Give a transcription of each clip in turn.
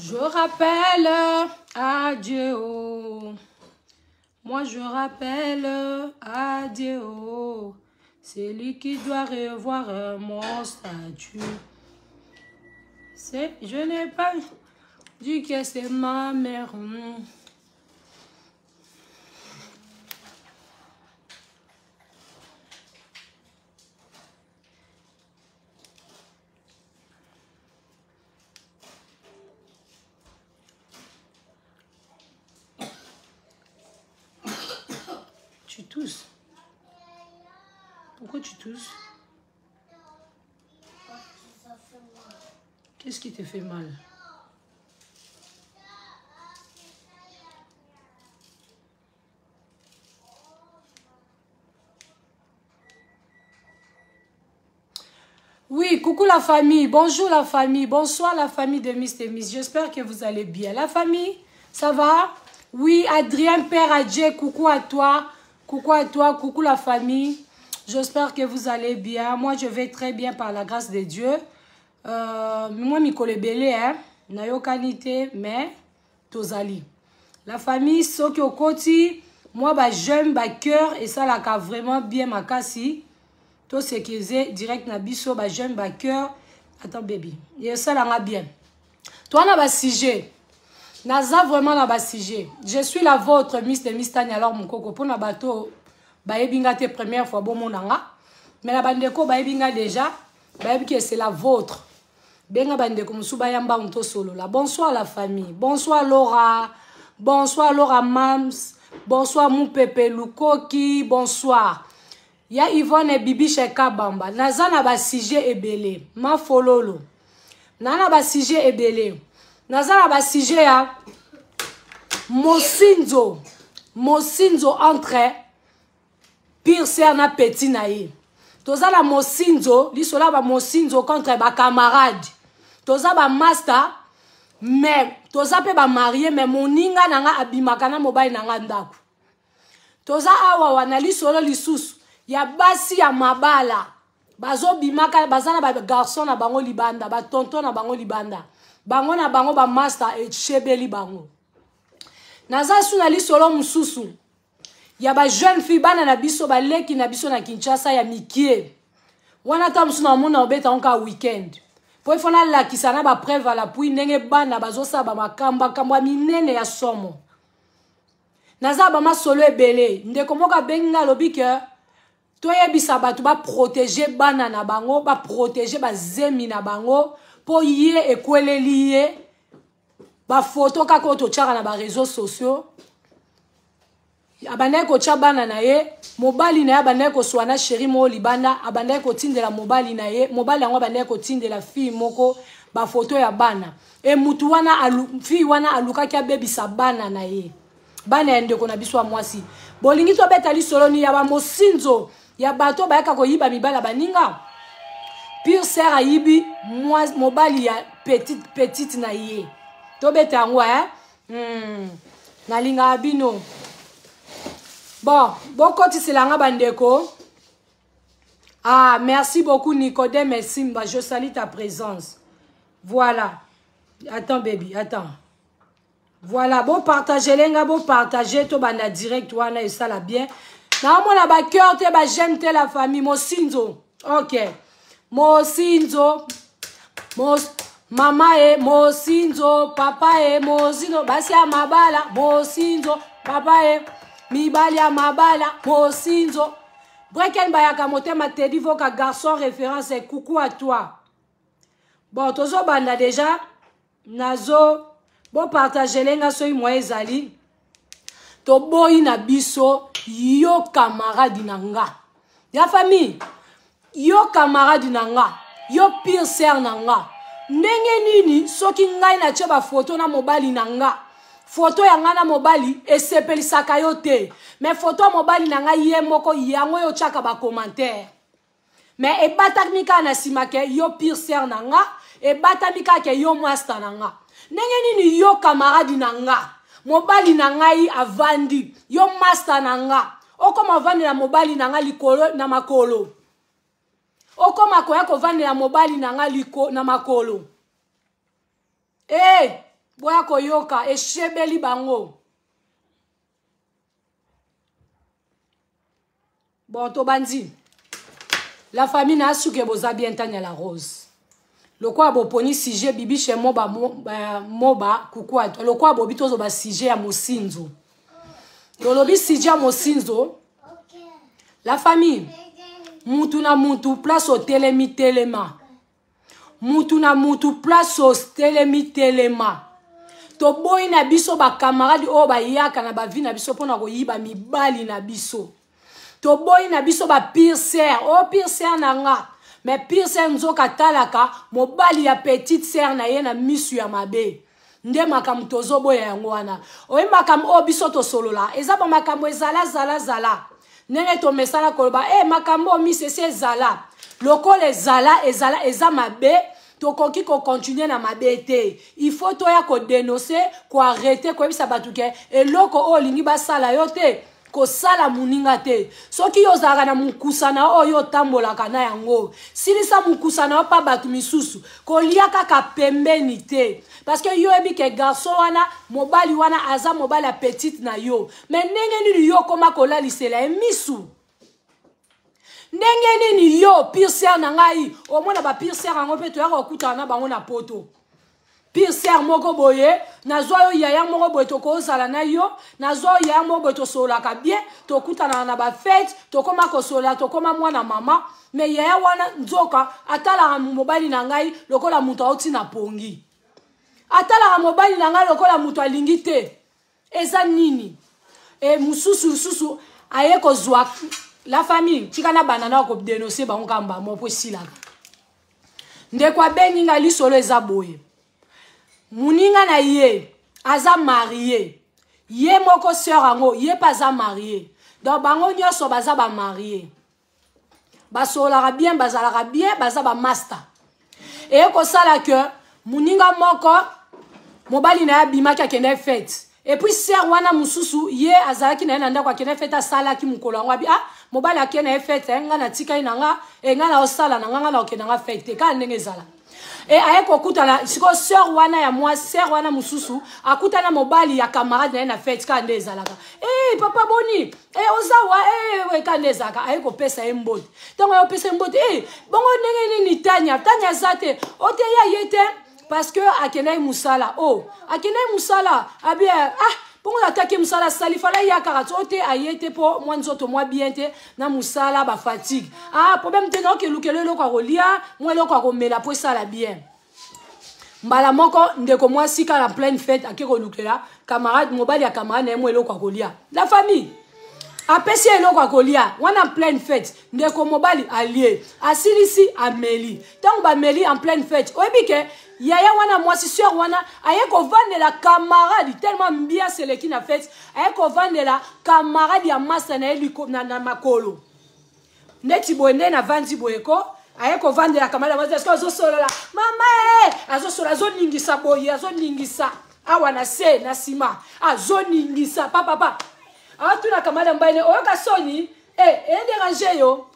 Je rappelle à Dieu. Oh. Moi je rappelle à Dieu. Oh. C'est lui qui doit revoir mon statut. C'est, je n'ai pas dit que c'est ma mère. Tu tousses. Pourquoi tu tousses? Qu'est-ce qui te fait mal? Oui, coucou la famille, bonjour la famille, bonsoir la famille de Miss et Miss. J'espère que vous allez bien. La famille, ça va? Oui, Adrien Père Adje, coucou à toi. Coucou à toi, coucou la famille. J'espère que vous allez bien. Moi, je vais très bien par la grâce de Dieu. Moi, mikolo ebele, hein? Nayokani te, mais tozali. La famille, soki okoti, moi, ba j'aime, ba cœur, et ça, la ka vraiment bien makasi. To sécuriser direct na biso, ba j'aime, ba cœur. Attends, baby. Et ça, la bien. Toi, na ba sujet. Naza vraiment na ba sujet. Je suis la vôtre, Miss de Miss Tania, alors mon coco. Pour na bateau, ba yebinga te première fois, bon mon anga. Mais la bandeko, ba yebinga déjà, ba yebi que c'est la vôtre. Benga bandeko, musuba yamba unto solo la. Bonsoir la famille. Bonsoir Laura. Bonsoir Laura Mams. Bonsoir mon pépé Lukoki. Bonsoir. Ya Yvonne et Bibi Cheka Bamba. Naza na ba sujet ebele. Ma fololo. Naza na ba sujet ebele. Naza na ba sujet ya Mosinzo. Mosinzo entre pire sœur na petit na ye. Toza la Mosinzo, lisola ba Mosinzo contre ba camarade. Toza ba master mais toza pe ba marié mais moninga nanga abimaka na mobile nanga ndako. Toza awa wana lisolo lisusu ya basi ya mabala. Bazo bimaka bazana ba garçon na bango libanda, ba tonton na bango libanda. Bango na bango ba master et chebeli bango. Naza su na lisolo mususu. Ya ba jeune fille bana na biso ba leki na biso na Kinshasa ya mikie. Wana ta musu na mona obeta onka weekend. Po ifo na lakisa na ba preuve à l'appui ndenge bana bazo sa ba makamba kamba minene ya somo. Naza ba masolo ebele ndeko moka benga lobi ke toyebisa bato ba protéger bana na bango, ba protéger ba zemi na bango po ye ekweleli ye ba photo kaka oyo totiaka na ba réseaux sociaux. Abandaki kotia bana na ye, mobali na ye abandaki koswa na chéri moko libanda, abandaki kotindela mobali na ye, mobali yango abandaki kotindela fille moko ba photo ya bana. E mutu wana alu, fille wana alukaki abebisa bana na ye. Bana ya ndeko na biso ya mwasi. Bolingi tobeta lisolo ni ya ba mosinzo ya bato bayaka koyiba mibala baninga. Pire sœur ayibi mobali ya petite petite na ye. Tobeta yango hein. Nalinga bino. Bon, bokotisela nga bandeko. Ah, merci beaucoup Nicodème Simba, je salue ta présence. Voilà. Attends baby, attends. Voilà, bon partager lenga, bon partager to banda direct wana et ça la bien. Na mona ba cœur te ba j'aime te la famille Mosinzo. OK. Mosinzo. Mos mama e Mosinzo, papa e Mosinzo, basi ya mabala Mosinzo, papa e mibali ya mabala Mosinzo. Breken bayaka motema Teddy Voka garçon référence et coucou à toi. Bon, tozo banda déjà nazo bon partager lenga soki moyen ezali. Toboyi na biso yo camarade na nga. Ya famille, yo camarade na nga, yo pire sœur na nga. Ndenge nini soki ngai na tie ba photo na mobali na nga? Photo ya nga na mobali esepelisaka yo te. Mais photo ya mobali na nga ye moko yango yo tiaka ba commentaire. Mais ebatami kaka na sima ke yo pire sœur na nga, ebatami kaka ke yo master na nga. Ndenge nini yo camarade na nga, mobali na ngai avandi, yo master na nga, okoma ovandela mobali na nga likolo na makolo. Okoma koya kovandela mobali na nga liko na makolo. Eh, hey, Boya koyoka eshebeli bango. Bon, tobandi. La famille na suke boza bien Tania la Rose. Lokola boponi sujet bibiche moba moba kukwa lokola bobi tozo ba sujet ya mosinzo. Tolobi sujet ya mosinzo. La famille mutu na mutu place otelemi telema. Mutu na mutu place otelemi telema. Toboyi na biso ba camarade oyo bayaka na ba vie na biso pona koyiba mibali na biso. Toboyi na biso ba pire sœur, oh pire sœur na nga. Mais pire sœur nzoka talaka mobali ya petite sœur na ye na misu ya mabe. Nde makambo tozoboya yango wana. Oyi makambo oyo biso tosolola, eza ba makambo ezala zala zala. Ndenge tomesana koloba, eh makambo oyo misese ezala. Lokola ezala ezala eza mabe, tokoki ko continuer na mabe te. Il faut toya ko dénoncer, ko arrêter, koyebisa bato ke eloko oyo olingi basala yo te. Kosala moninga te. Soki yo ozalaka na mokusa na oyo otambolaka na yango, silisa mokusa na yo pa bato misusu, kolia kaka pembeni te. Parce que yo oyebi ke garçon wana, mobali wana aza mobali ya petite na yo. Mais ndenge nini yo okoma kolalisela ye misu? Ndenge nini yo pire sœur na ngai, omona ba pire sœur yango mpe toyaka kokutana na bango na poto. Pire sœur moko boye, nazwa yo yaya moko boye tokozala na yo, nazwa yo yaya moko boye tosololaka bien, tokutanaka na ba fête, tokoma kosolola, tokoma mwana mama, mais yaya wana nzoka atalaka mobali na ngai lokola moto auti na pongi. Atalaka mobali na ngai lokola moto alingi te. Eza nini? E mususu susu aye kozwa la famille, tika na bana na ko dénoncer bango kamba mo po esilaka. Ndeko abengi nga lisolo eza boye. Muninga na ye aza marié. Ye moko sœur yango, ye pa aza marié. Donc bango nyonso baza ba marié. Basololaka bien, bazalaka bien, baza ba master. Eye kosala que muninga moko mobali na ye abimaki akende fête. Et puis sœur wana mususu ye azalaki na ye na ndako akende fête, asalaki mokolo yango abi ah mobali akende na ye fête, eh, nga natikali na nga, eh, nga na osala na nga, nga na okende nga fête te, kaka ndenge ezala. E aye kokutana sikoyo sœur wana ya mwa sœur wana mususu akutana mobali ya camarade na ye na fête, kaka nde ezalaka. Eh, papa boni, eh, ozawa, eh, kaka nde ezalaka. Aye kopesa ye mbote. Ntango aye kopesa ye mbote, eh, bongo ndenge nini Tania? Tania aza te. Ote ya ye te parce que akendaki musala. Oh, akendaki musala. Abi, ah, bongo nataki musala sali fala ya kaka to te aye te po mwa nzoto mwa bien te na musala ba fatigue. Ah, problème te na okelukelo eloko ya kolia, mwa eloko ya komela po esala bien. Mbala moko ndeko mwasi kaka na pleine fête ake kolukela camarade mobali ya camarade na ye mwa eloko ya kolia. La famille apesi eloko ya kolia wana en pleine fête, ndeko mobali alie, asilisi ameli. Tango bameli en pleine fête, oyebi ke yaya wana mwasi sœur wana aye kovandela camarade tellement ambiance eleki na fête, aye kovandela camarade ya masta na ye liko, na, na makolo. Neti boye nde navandi boye ko aye kovandela camarade ya mwasi, est-ce que azosolola mama e, azosolola, azoningisa boye, azoningisa awa na se na nsima, azoningisa papa papa. Atuna camarade mobali ne, oyoka soni e, e déranger yo.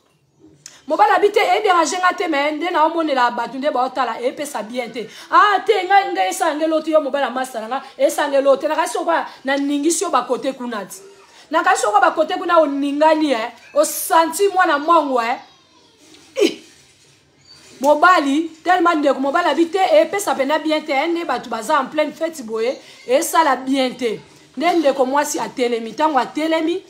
Mobali abi te, e déranger nga te, mais nde na omonela bato nde baotala, e pesa bien te. Ah te, ngai ngai esangelo te, yo mobali ya masta na nga, esangelo te. Nakasi okoya, naningisi yo bakote kuna ti. Nakasi okoya bakote kuna oningani, eh, osanti mwana mongo, eh. Ih! Mobali, tellement ndeko mobali abi te, e pesa pena bien te, eh, nde bato baza en pleine fête boye, e sala bien te. Nde ndeko mwasi atelemi, tango atelemi,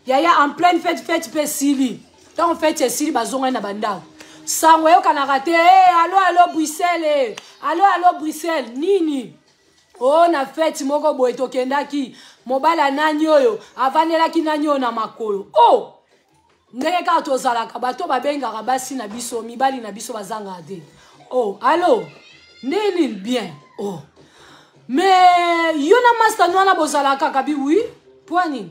yaya en pleine fête, fête pe sili. Tango fête esili, bazongani na bandako. Sango eyokanaka te, eh, allo, allo, Bruxelles, eh. Allo, allo, Bruxelles, nini? Oh, na fête moko boye tokendaki, mobali ya nani oyo, avandelaki nani oyo na makolo. Oh! Ndenge kaka tozalaka, bato babengaka basi na biso, mibali na biso bazangaka te. Oh, allo, nini bien? Oh. Mais yo na master wana bozalaka kaka bi oui, poa nini?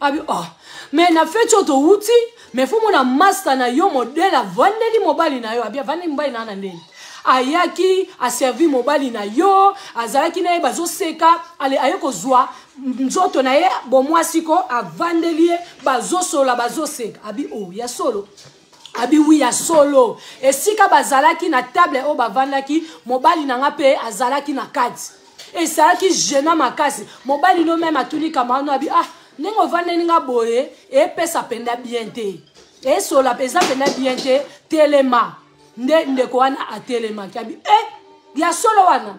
Abi, oh, mais na fête oyo towuti, mais faut mona master na yo modèle avandeli mobali na yo, abi avandeli mobali na na ndeni. Ayaki, aservi mobali na yo, azalaki na ye bazoseka, ale aye kozwa nzoto na ye bomwasi ko avandeli ye, bazosola bazoseka. Abi, oh, ya solo. Abi oui, ya solo. Esika bazalaki na table oyo bavandaki, mobali na nga pe azalaki na kati. Ezalaki gênant makasi. Mobali no meme atuni camarade no abi ah ndenge ovandeli nga boye epesa mpenza bien te, esola eza mpenza bien te, telema. Nde ndeko wana atelemaki abi eh, ya solo wana.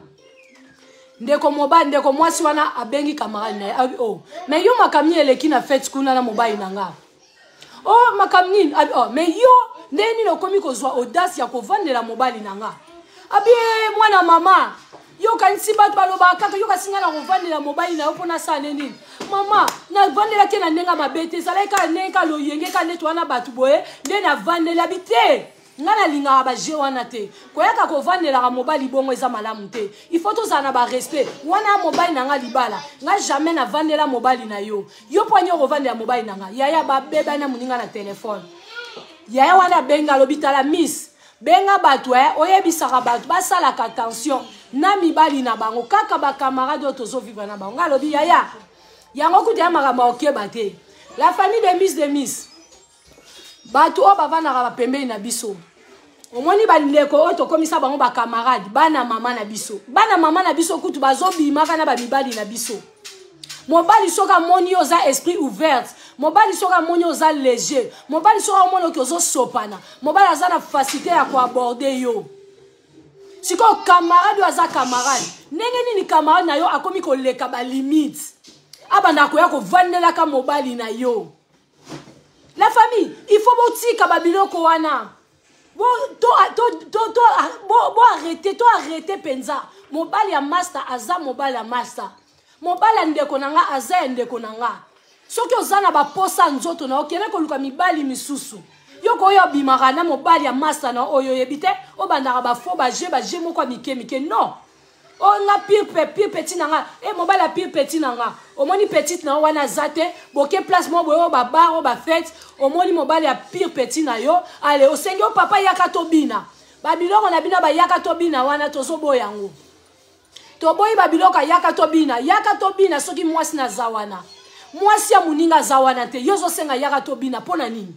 Ndeko mobali, ndeko mwasi wana abengi camarade na ye abi oh, mais yo makambo nini eleki na fete kuna na mobali na nga? Oh, makambo nini? Abi oh, mais yo ndenge nini okomi kozwa audace ya kovandela mobali na nga? Abi eh, mwana mama, yo okanisi bato balobaka kaka, yo kasi ngai na kovandela mobali na yo mpo nasala nde nini? Mama, navandelaki na ndenge mabe te, ezalaki kaka ndenge kaka loyenge kaka nde towana bato boye nde navandeli. Abi te, ngai nalingaka baje wana te, koyaka kovandelaka mobali bongo eza malamu te, il faut tozala na barespect wana. Mobali na ngai libala, ngai jamais navandela mobali na yo, yo mpo ani okovandela mobali na ngai? Yaya babebani na moninga na telefone. Yaya wana abenga, alobi tala miss, benga bato eh, oyebisaka bato basalaka attention na mibali na bango, kaka bacamarade oyo tozovivre na bango. Ngai alobi yaya, yango kuta ya makambo okeba te. La famille de miss de miss, bato oyo bavandaka bapembeni na biso, omoni bandeko oyo tokomisa bango bacamarade, bana mama na biso, bana mama na biso kutu bazobimaka na bamibali na biso. Mobali soki amoni yo oza esprit ouverte, mobali soki amoni yo oza léger, mobali soki amoni oki ozosopana, mobali aza na facilité ya koaborde yo. Sikoyo camarade oyo aza camarade, ndenge nini camarade na yo akomi koleka balimite, abanda koya kovandelaka mobali na yo? La famille, il faut botika babiloko wana, bo to to to to bo, bo arrêter, to arrêter mpenza. Mobali ya master aza mobali ya master, mobali ya ndeko na nga aza ya ndeko na nga. Soki oza na baposa nzoto na okende koluka mibali misusu, yo koyo obimaka na mobali ya master na oyo oyebi te, obandaka bafo baje baje moko ya mike mike. Non, oyo nga pire pe pire petit na nga e mobali ya pire petit na nga, omoni petite na yo wana aza te, boke place moko boye oyo babar oyo bafete, omoni mobali ya pire petit na yo, ale osengi yo papa yaka tobina. Babiloko na bino bayaka tobina wana, tozoboya yango, toboyi babiloko yaka tobina, yaka tobina. Soki mwasi naza wana, mwasi ya moninga aza wana te, yo ozosenga yaka tobina mpo na nini?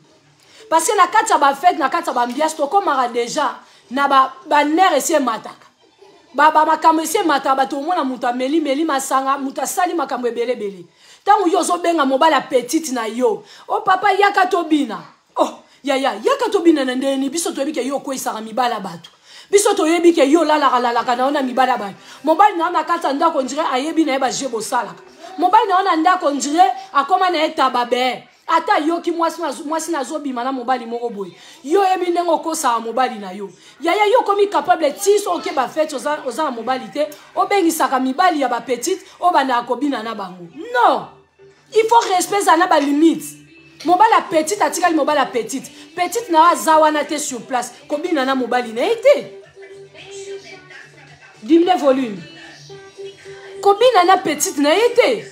Parce que na kati ya bafete, na kati ya baambiance, tokomaka déjà na banere esi emataka, makambo esi emataka bato. Omona moto ameli meli masanga, moto asali makambo ebelebele. Ntango yo ozobenga mobali ya petite na yo, o papa yaka tobina, oh yaya yaka tobina na ndeni? Biso toyebi ke yo okweyisaka mibala bato, biso toyebi ke yo olalaka lalaka na yo na mibala bato. Mobali na yo na kati ya ndako ondire ayebi na ye baje bosalaka. Mobali na yo na ndako ondire akóma na ye tababe, ata ayoki mwasi nazobima na mobali moko boye. Yo oyebi ndenge okosaka mobali na yo. Yaya, yo okomi capable ti so oke bafete, oza na mobali te, obengisaka mibali ya bapetite oyo bandaka kobina na bango. Non, il faut respect ezala na balimite. Mobali ya petite atikali mobali ya petite, petite na yo aza wana te sur place, kobina na mobali na ye te. Diminue volume. Kobina na petite na ye te.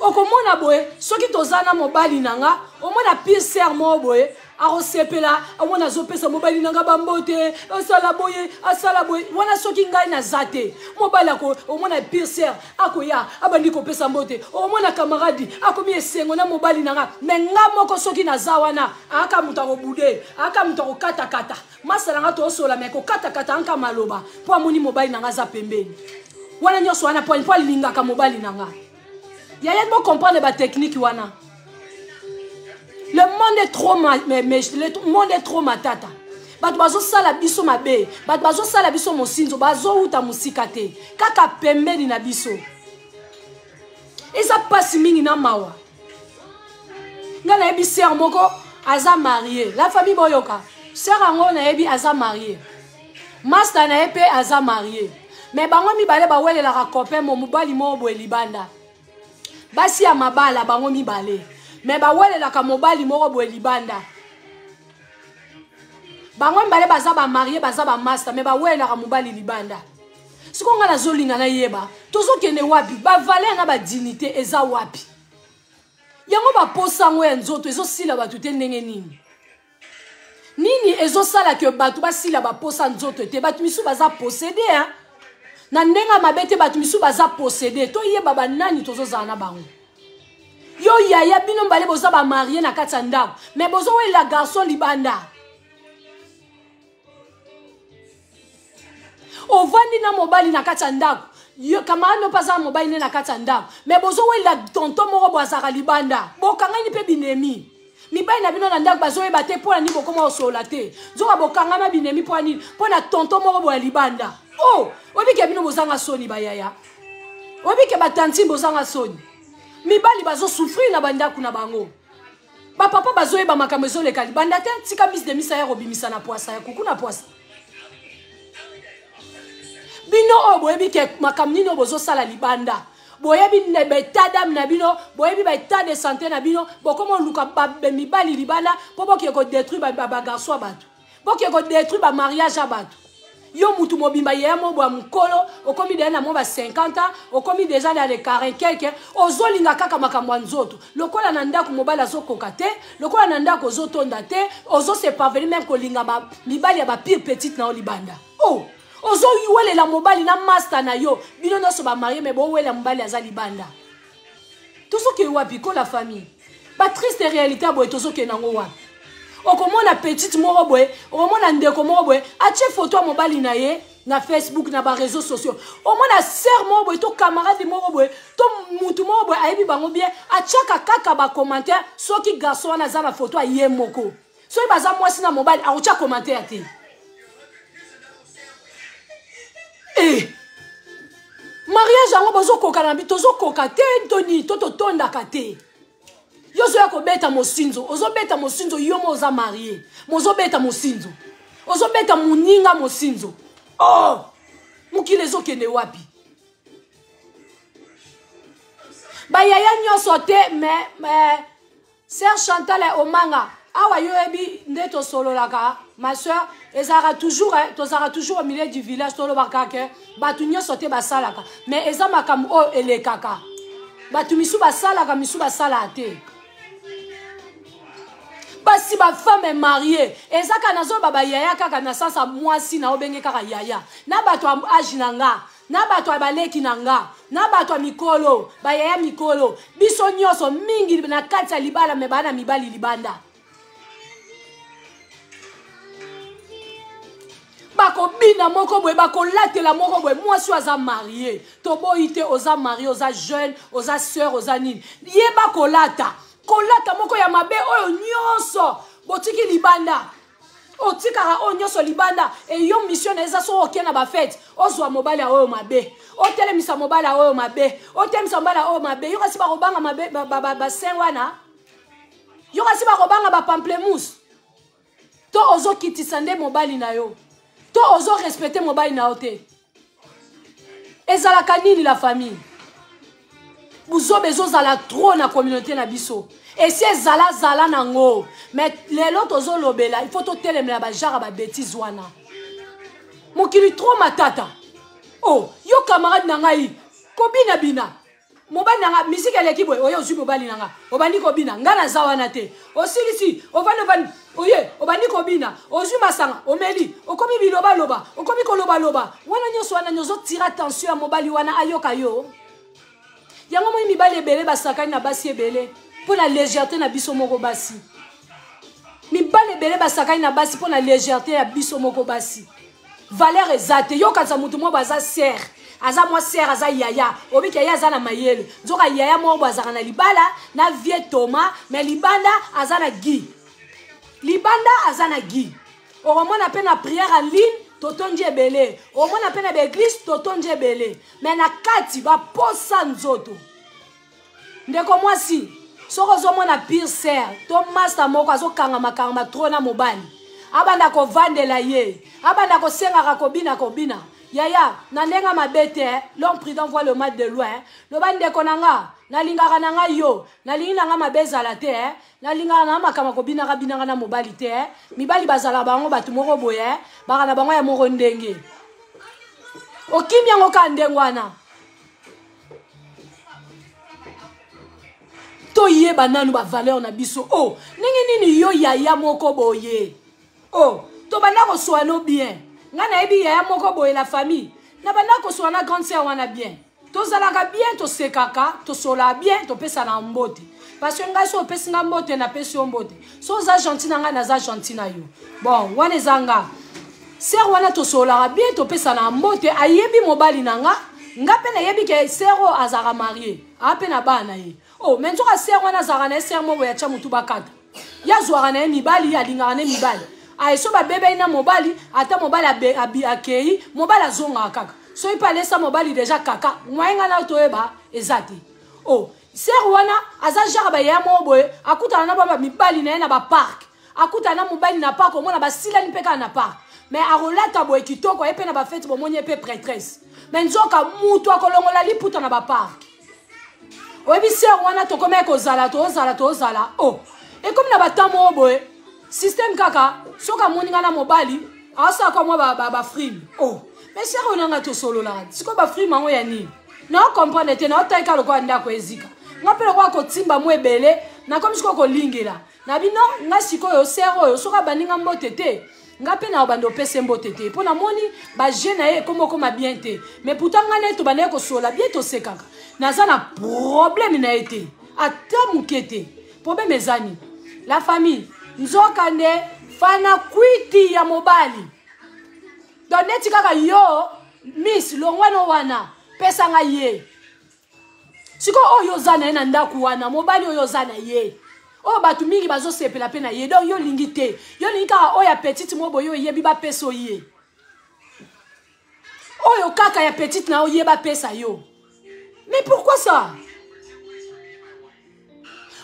Okomona boye, soki toza na mobali na nga, omona pire sere moko boye akosepela, omona azopesa mobali na nga bambote, asala boye, asala boye wana. Soki ngai naza te, mobali ako omona pire sere akoya, abandi kopesa mbote, omona camarade akomi esengo na mobali na nga. Me nga moko soki naza wana, aka moto akobude, aka moto akokatakata masala nga, tosola me kokatakata anka maloba mpo amoni mobali na nga aza pembeni wana nyonso wana mpo alingaka mobali na nga. Yaya, bocomprendre batechnique wana. Le monde est trop ma, mais, mais, le monde est trop matata. Bato bazosala biso mabe, bato bazosala biso mosinzo, bazowuta mosika te, kaka pembeni na biso. Eza mpasi mingi na mawa. Ngai nayebi sere moko aza marie. La famille, boyoka, sere yango nayebi aza marie, master na ye mpe aza marie, me bango mibale bawelelaka copain mo mobali moko boye libanda. Basi ya mabala bango mibale, me bawelelaka mobali moko boye libanda. Bango mibale baza bamarie, baza bamaster, me bawelelaka mobali libanda. Sikoyo ngai nazolinga nayeba tozokende wapi, bavaleur na badignité eza wapi? Yango baposa yango ya nzoto ezosila bato te. Ndenge nini nini ezosala ke bato basila baposa nzoto te? Bato misusu baza possédé, hein? Na ndenge ya mabe te, bato misusu baza possédé. Toyeba banani tozozala na bango. Yo yaya, bino mbale boza bamarie na kati ya ndako, me bozowelela garçon libanda. Ovandi na mobali na kati ya ndako. Yo camarade no mpe aza mobali nde na kati ya ndako, me bozowelela tonton moko bo azalaka libanda, bokangani mpe binemi. Mibali na bino na ndako bazoyeba te mpo na nini bokoma kosolola te, nzoka bokangama binemi mpo na nini? Mpo na tonton moko boya libanda. O oh, oyebi ke bino bozanga soni bayaya, oyebi ke batantine bozanga soni. Mibali bazosouffrir na bandako na bango, bapapa bazoyeba makambo ezoleka libanda te. Tika mis de misa ya kobimisa na pwasa ya kuku na pwasa. Bino oyo boyebi ke makambo nini oyo bozosala libanda, boyebi baetat dame na bino, boyebi baetat de santé na bino, bokoma oluka mibali libanda mpo boke kodétruire bagarçon ya bato, boke kodétruire bamariage ya bato. Yo mutu mobimba yeya mobo ya mokolo, okomi deja na mwa ba 50 ans, okomi deja na le 40 quelque, ozolinga kaka makambo ya nzoto. Lokola na ndako mobali azokoka te, lokola na ndako ozotonda te, ozose parvenir meme kolinga mibali ya bapire petite na yo libanda. Oh, ozowelela mobali na master na yo, bino nyonso bamarie, me bowela mobali aza libanda. Tozokende wapi ko la famille? Batriste réalité ya boye tozokende yango wapi? Okomona petite moko boye, okomona ndeko moko boye atie foto ya mobali na ye na Facebook, na bareseau sociaux. Omona sœur moko boye to camarade moko boye to mutu moko boye ayebi bango bien, atiaka kaka bacommentaire soki garçon wana aza na foto ya ye moko. Soki baza mwasi na mobali, akotia commentaire te. Eh, mariage yango bozokoka na bi, tozokoka te, ntoni to totondaka te. Yo ozoya kobeta mosinzo, ozobeta mosinzo, yo mo oza marie, mozobeta mosinzo, ozobeta moninga mosinzo. Oh, mokili ezokende wapi? Bayaya nyonso te, mais sœur Chantal Omanga, awa yo yebi nde tosololaka, ma sœur, ezalaka toujours, tozalaka toujours au milieu du village, tolobaka ke bato nyonso te basalaka, mais eza makambo oyo elekaka. Bato misu basalaka, misu basalaka te. Basi bafemme marie eza kaka nazoba bayaya kaka na sansa mwasi na obenge kaka yaya na bato ya age na nga, na bato ya baleki na nga, na bato ya mikolo, bayaya mikolo, biso nyonso mingi na kati ya libala, me baa na mibali libanda. Bakobina moko boye, bakolatela moko boye. Mwasi oyo aza marie, toboyi te, oza marie, oza jeune, oza sœur, oza nini, yeba kolata kolata moko ya mabe oyo nyonso botiki libanda, otikaka oyo nyonso libanda. Eyo mission na eza soki oke na bafete, ozwa mobali ya oyo mabe, otelemisa mobali ya oyo mabe, otelemisa mobali ya oyo mabe. Yo kasi bakobanga mabe basin wana, yo kasi bakobanga bapamplemousse. To ozokitisa nde mobali na yo, to ozorespecte mobali na yo te. Ezalaka nini la famille? Buzoba ezozala trop na communauté na biso, esi ezalazala nango, mais lelo tozolobela, il faut totelemela bajare babétise wana. Mokili trop matata. Oh, yo camarade na ngai, kobinabina mobali na nga, misike eleki boye, oye ozwi mobali na nga, obandi kobina, nga naza wana te, osilisi, ovandi ovandi, oye obandi kobina, ozwi masanga omeli, okomi bilobaloba, okomi kolobaloba wana nyonso wana nyonso, ozotira tension ya mobali wana ayoka yo. Yango moi mibali ebele basakani na basi ebele mpo na légèreté na biso moko basi. Mibali ebele basakani na basi mpo na légèreté ya biso moko basi. Valeur eza te. Yo kanisa mutu moko aza sere, aza mwa sere, aza yaya, obiki yaya aza na mayele, nzoka yaya moko bo azalaka na libala na vie Thomas, mais libanda aza na Guy, libanda aza na Guy. Okomona mpe na prière en ligne totondi ebele, okomona mpe na baeglise totondi ebele, mais na kati baposa nzoto. Ndeko mwasi, soki ozomona pire sœur to master moko azokangama kangama trop na mobali, abanda kovandela ye, abanda kosengaka kobina kobina, yaya na ndenge mabe te, l'homme prudent voit le mal de loin. Loba ndeko na nga, nalingaka na nga yo, nalingi na nga mabe ezala te, nalingaka na makambo kobinaka binaka na mobali te. Mibali bazala bango bato moko boye, baka na bango ya moko ndenge okimi yango kaka ndenge wana. Toyeba nanu bavaleur na biso. Oh, ndenge nini yo yaya moko boye? Oh, tobanda koswana bien, ngai nayebi yaya moko boye, la famille, nabanda koswana grande sœur wana bien, tozalaka bien, tosekaka, tosolaka bien, topesana mbote, parce que ngai so opesi nga mbote, napesi yo mbote, so oza gentil na ngai, naza gentil na yo. Bon, wana eza nga sœur wana, tosolaka bien, topesana mbote, ayebi mobali na nga. Nga mpe nayebi ke sœur oyo azalaka marie, aa mpe na bana na ye. Oh, mais nzoka sœur wana azalaka na ye sœur moko ya tya motu bakata. Ye azwaka na ye mibali, alingaka na ye mibali. Aye so babebeli na mobali, ata mobali akei, mobali azongaka kaka. Soki mpe alesa mobali deja kaka, moyen nga na toyeba eza te. Oh, sœur wana aza genre ba yaya moko boye, akutana na ba mibali na ye na ba parc. Akutana na mobali na parc, omona basilani mpe kaka na parc. Mais akolata boye kitoko, aye mpe na ba fete, bomoni ye mpe prêtresse. Mais nzoka mutu akolongola liputa na ba parc. Oyebi sœur wana tokomaki kozala, tozala, tozala. Oh, ekomi na ba temps moko boye, système kaka, soki amoni nga na mobali, asalaka mwa ba frime. Oh, mais sœur oyo nanga tosololaka, sikoyo ba frime yango ya nini? Na comprendre te, na otaika lokola ndako ezika. Nga mpe lokola kotimba mwa ebele, nakomi sikoyo kolingela. Na bino, nga sikoyo sœur oyo, soki abandi nga mbote te, nga mpe na obanda opesa mbote te. Mpo namoni ba jeu na ye ekoma okoma bien te. Mais pourtant nga na ye tobandaki kosola bien, tosekaka. Naza na problème na ye te. Ata moke te. Problème eza nini? La famille, nzoka nde fana kwiti ya mobali. Donc neti kaka yo, miss, longwano wana, pesa nga ye. Sikoyo oyo oza na ye na ndako wana, mobali oyo oza na ye, oyo bato mingi bazosepela mpe na ye, donc yo olingi te, yo olingi kaka oyo ya petite moko boye oyebi bapesa ye, oyo kaka ya petite na oye bapesa yo. Mais pourquoi ça?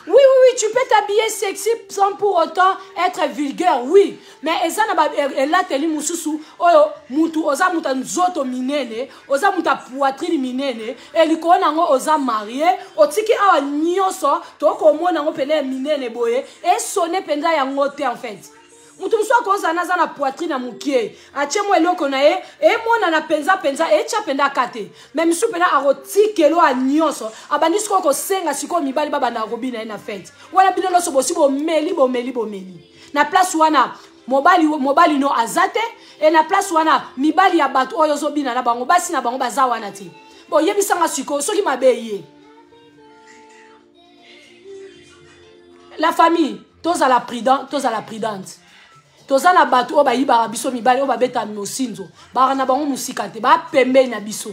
Oui, oui, oui, tu peux t'habiller sexy sans pour autant être vulgaire, oui. Mais eza na ba elateli mususu oyo mutu oza mutu nzoto minene, oza mutu poitrine minene, et likolo nango oza marié, otiki awa nyonso tokomona ngo pene minene boye, et sonner penza yango te en fait. Mutu mosusu akozala naza na poitrine ya mokie, atie mwa eloko na ye, emonana penza penza, etya penza aka te. Mais misu pena akotikelo ya nyonso, abandi sikoyo kosenga sikoyo mibali babandaka kobina ye na fete. Wana bino nyonso bosi bomeli, bomeli, bomeli. Na place wana, mobali, mobali no aza te, e na place wana, mibali ya bato oyo ozobina na bango, basi na bango baza wana te. Bo, yebisanga sikoyo, soki mabe ye. La famille, tozala prudent, tozala prudente. Toza na bato oyo bayibaka biso mibali, oyo babetaka mosinzo, baka na bango mosika te, ba pembeni na biso.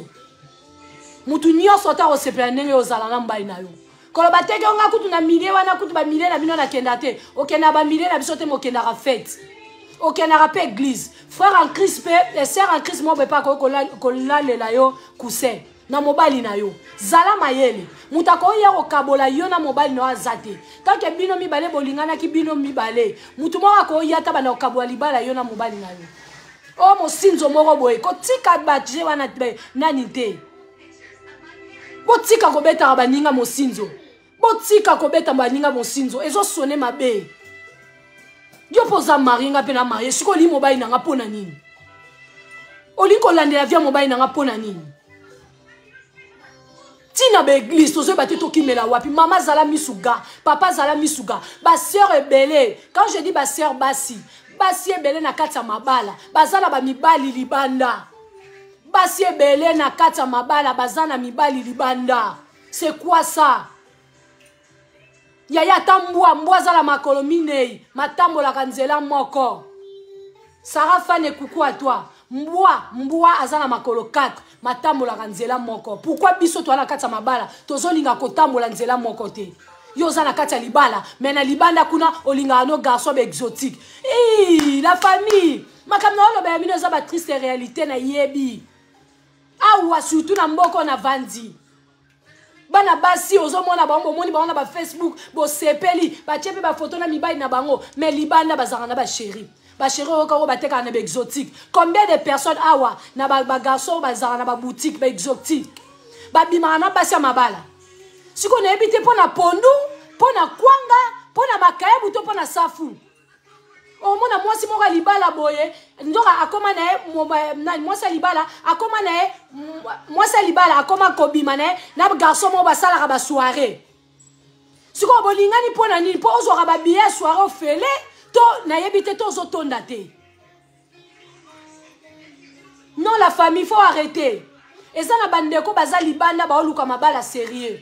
Mutu nyonso ata kosepela ndenge ozala na mobali na yo. Koloba te ke nga kutu na milieu wana, kutu ba milieu na bino nakenda te. Okenda ba milieu na biso te, mokendaka fête. Okendaka pe église. Frère en Christ pe, sœur en Christ mo pe pa ko kolalela yo coussin na mobali na yo. Zala mayele. Mutu akoya kokabola yo na mobali na yo aza te. Tant que bino mibale bolinganaki bino mibale, mutu moko akoya ta bana kokabola libala yo na mobali na yo. Oh, mosinzo moko boye, kotika baje wana te, nani te. Botika kobetaka baninga mosinzo. Botika kobeta baninga mosinzo, ezo sonner mabe. Yo mpo oza marié, nga mpe na marié, sikoyo olingi mobali na nga mpo na nini? Olingi kolandela vie ya mobali na nga mpo na nini? Tina ba église tozoyeba te tokimela wapi. Mama zala misuga, papa zala misuga, ba sœur ebele. Quand je dis ba sœur basi, basi ebele na kati ya mabala, baza na ba mibali libanda. Basi ebele na kati ya mabala, baza na mibali libanda. C'est quoi ça? Yaya ata mbwa, mbwa azala makolo minei, matambolaka nzela moko. Sarah Fane, coucou à toi. Mbwa, mbwa aza na makolo 4, matambolaka nzela moko. Pourquoi biso toza na kati ya mabala, tozolinga kotambola nzela moko te? Yo oza na kati ya libala, mais na libanda kuna olingaka no garçon ba exotique. Ih, la famille, makambo na oloba ya bino eza ba triste réalité na yebi. Awa surtout na mboko na vandi. Bana basi ozomona bango, bomoni bango na ba Facebook, bosepeli, batie pe ba photo na mibali na bango, mais libanda bazalaka na ba chéri. Ba chéri oyo kaka batekaka na ba exotique. Combien de personnes awa na ba garçon bazalaka na ba boutique ba exotique? Babimaka na basi ya mabala. Sikoyo nayebi te mpo na pondu, mpo na kwanga, mpo na makayabu to mpo na safu. Omona mwasi moko ya libala boye, nzoka akoma na ye, nani, mwasi ya libala, akoma na ye, mwasi ya libala akoma kobima na ye, na garçon moko basalaka ba soirée. Sikoyo bolingani mpo na nini? Mpo ozwaka ba billet ya soirée ofele, to nayebi te, to ozotonda te. Non, la famille, faut arrêter. Eza na bandeko baza libanda baoluka mabala sérieux.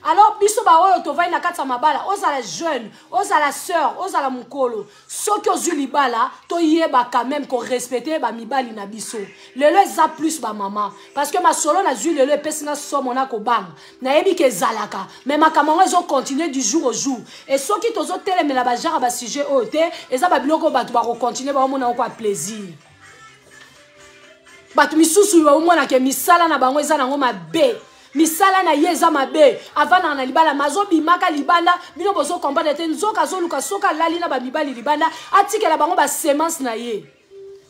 Alors biso baoyo tovandi na kati ya mabala, ozala jeune, ozala sœur, ozala mokolo, soki ozwi libala, toyeba quand même korespecte bamibali na biso. Lelo eza plus bamama, parce que masolo nazwi lelo epesi nga somo na kobanga. Nayebi ke ezalaka, mais makambo yango ezocontinue du jour au jour. E soki tozotelemela bagenre ya basujet oyo te, eza babiloko oyo bato bakocontinue baomona yango kwa plaisir. Bato misusu baomonaka misala na bango eza nango mabe, misala na ye eza mabe, avandaka na libala, ma azobimaka libanda, bino bozokomprendre te. Nzoka azoluka soki alali na bamibali libanda, atikela bango basemence na ye,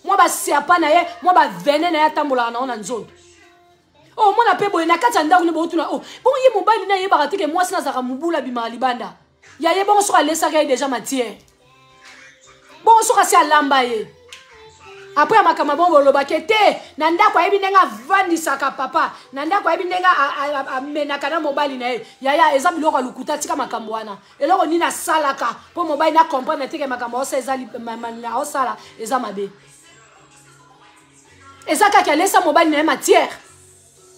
mwa baserpa na ye, mwa bavene na ye atambolaka nango na nzoto. Oh, omona mpe boye na kati ya ndako nde botuna, oh, bongo ye mobali na ayebaka te ke mwasi nazalaka mobulu abimaka libanda ya ye, bongo soki alesaka ye deja matière, bongo soki asi alamba ye apres ya makambo bongo bolobake te na ndako, ayebi ndenge avandisaka papa na ndako, ayebi ndenge amenaka na mobali na ye. Yaya, eza biloko ya lokuta, tika makambo wana. Eloko nini asalaka mpo mobali na comprendre te ke makambo aosala eza mabe? Eza kaka alesa mobali na ye matière,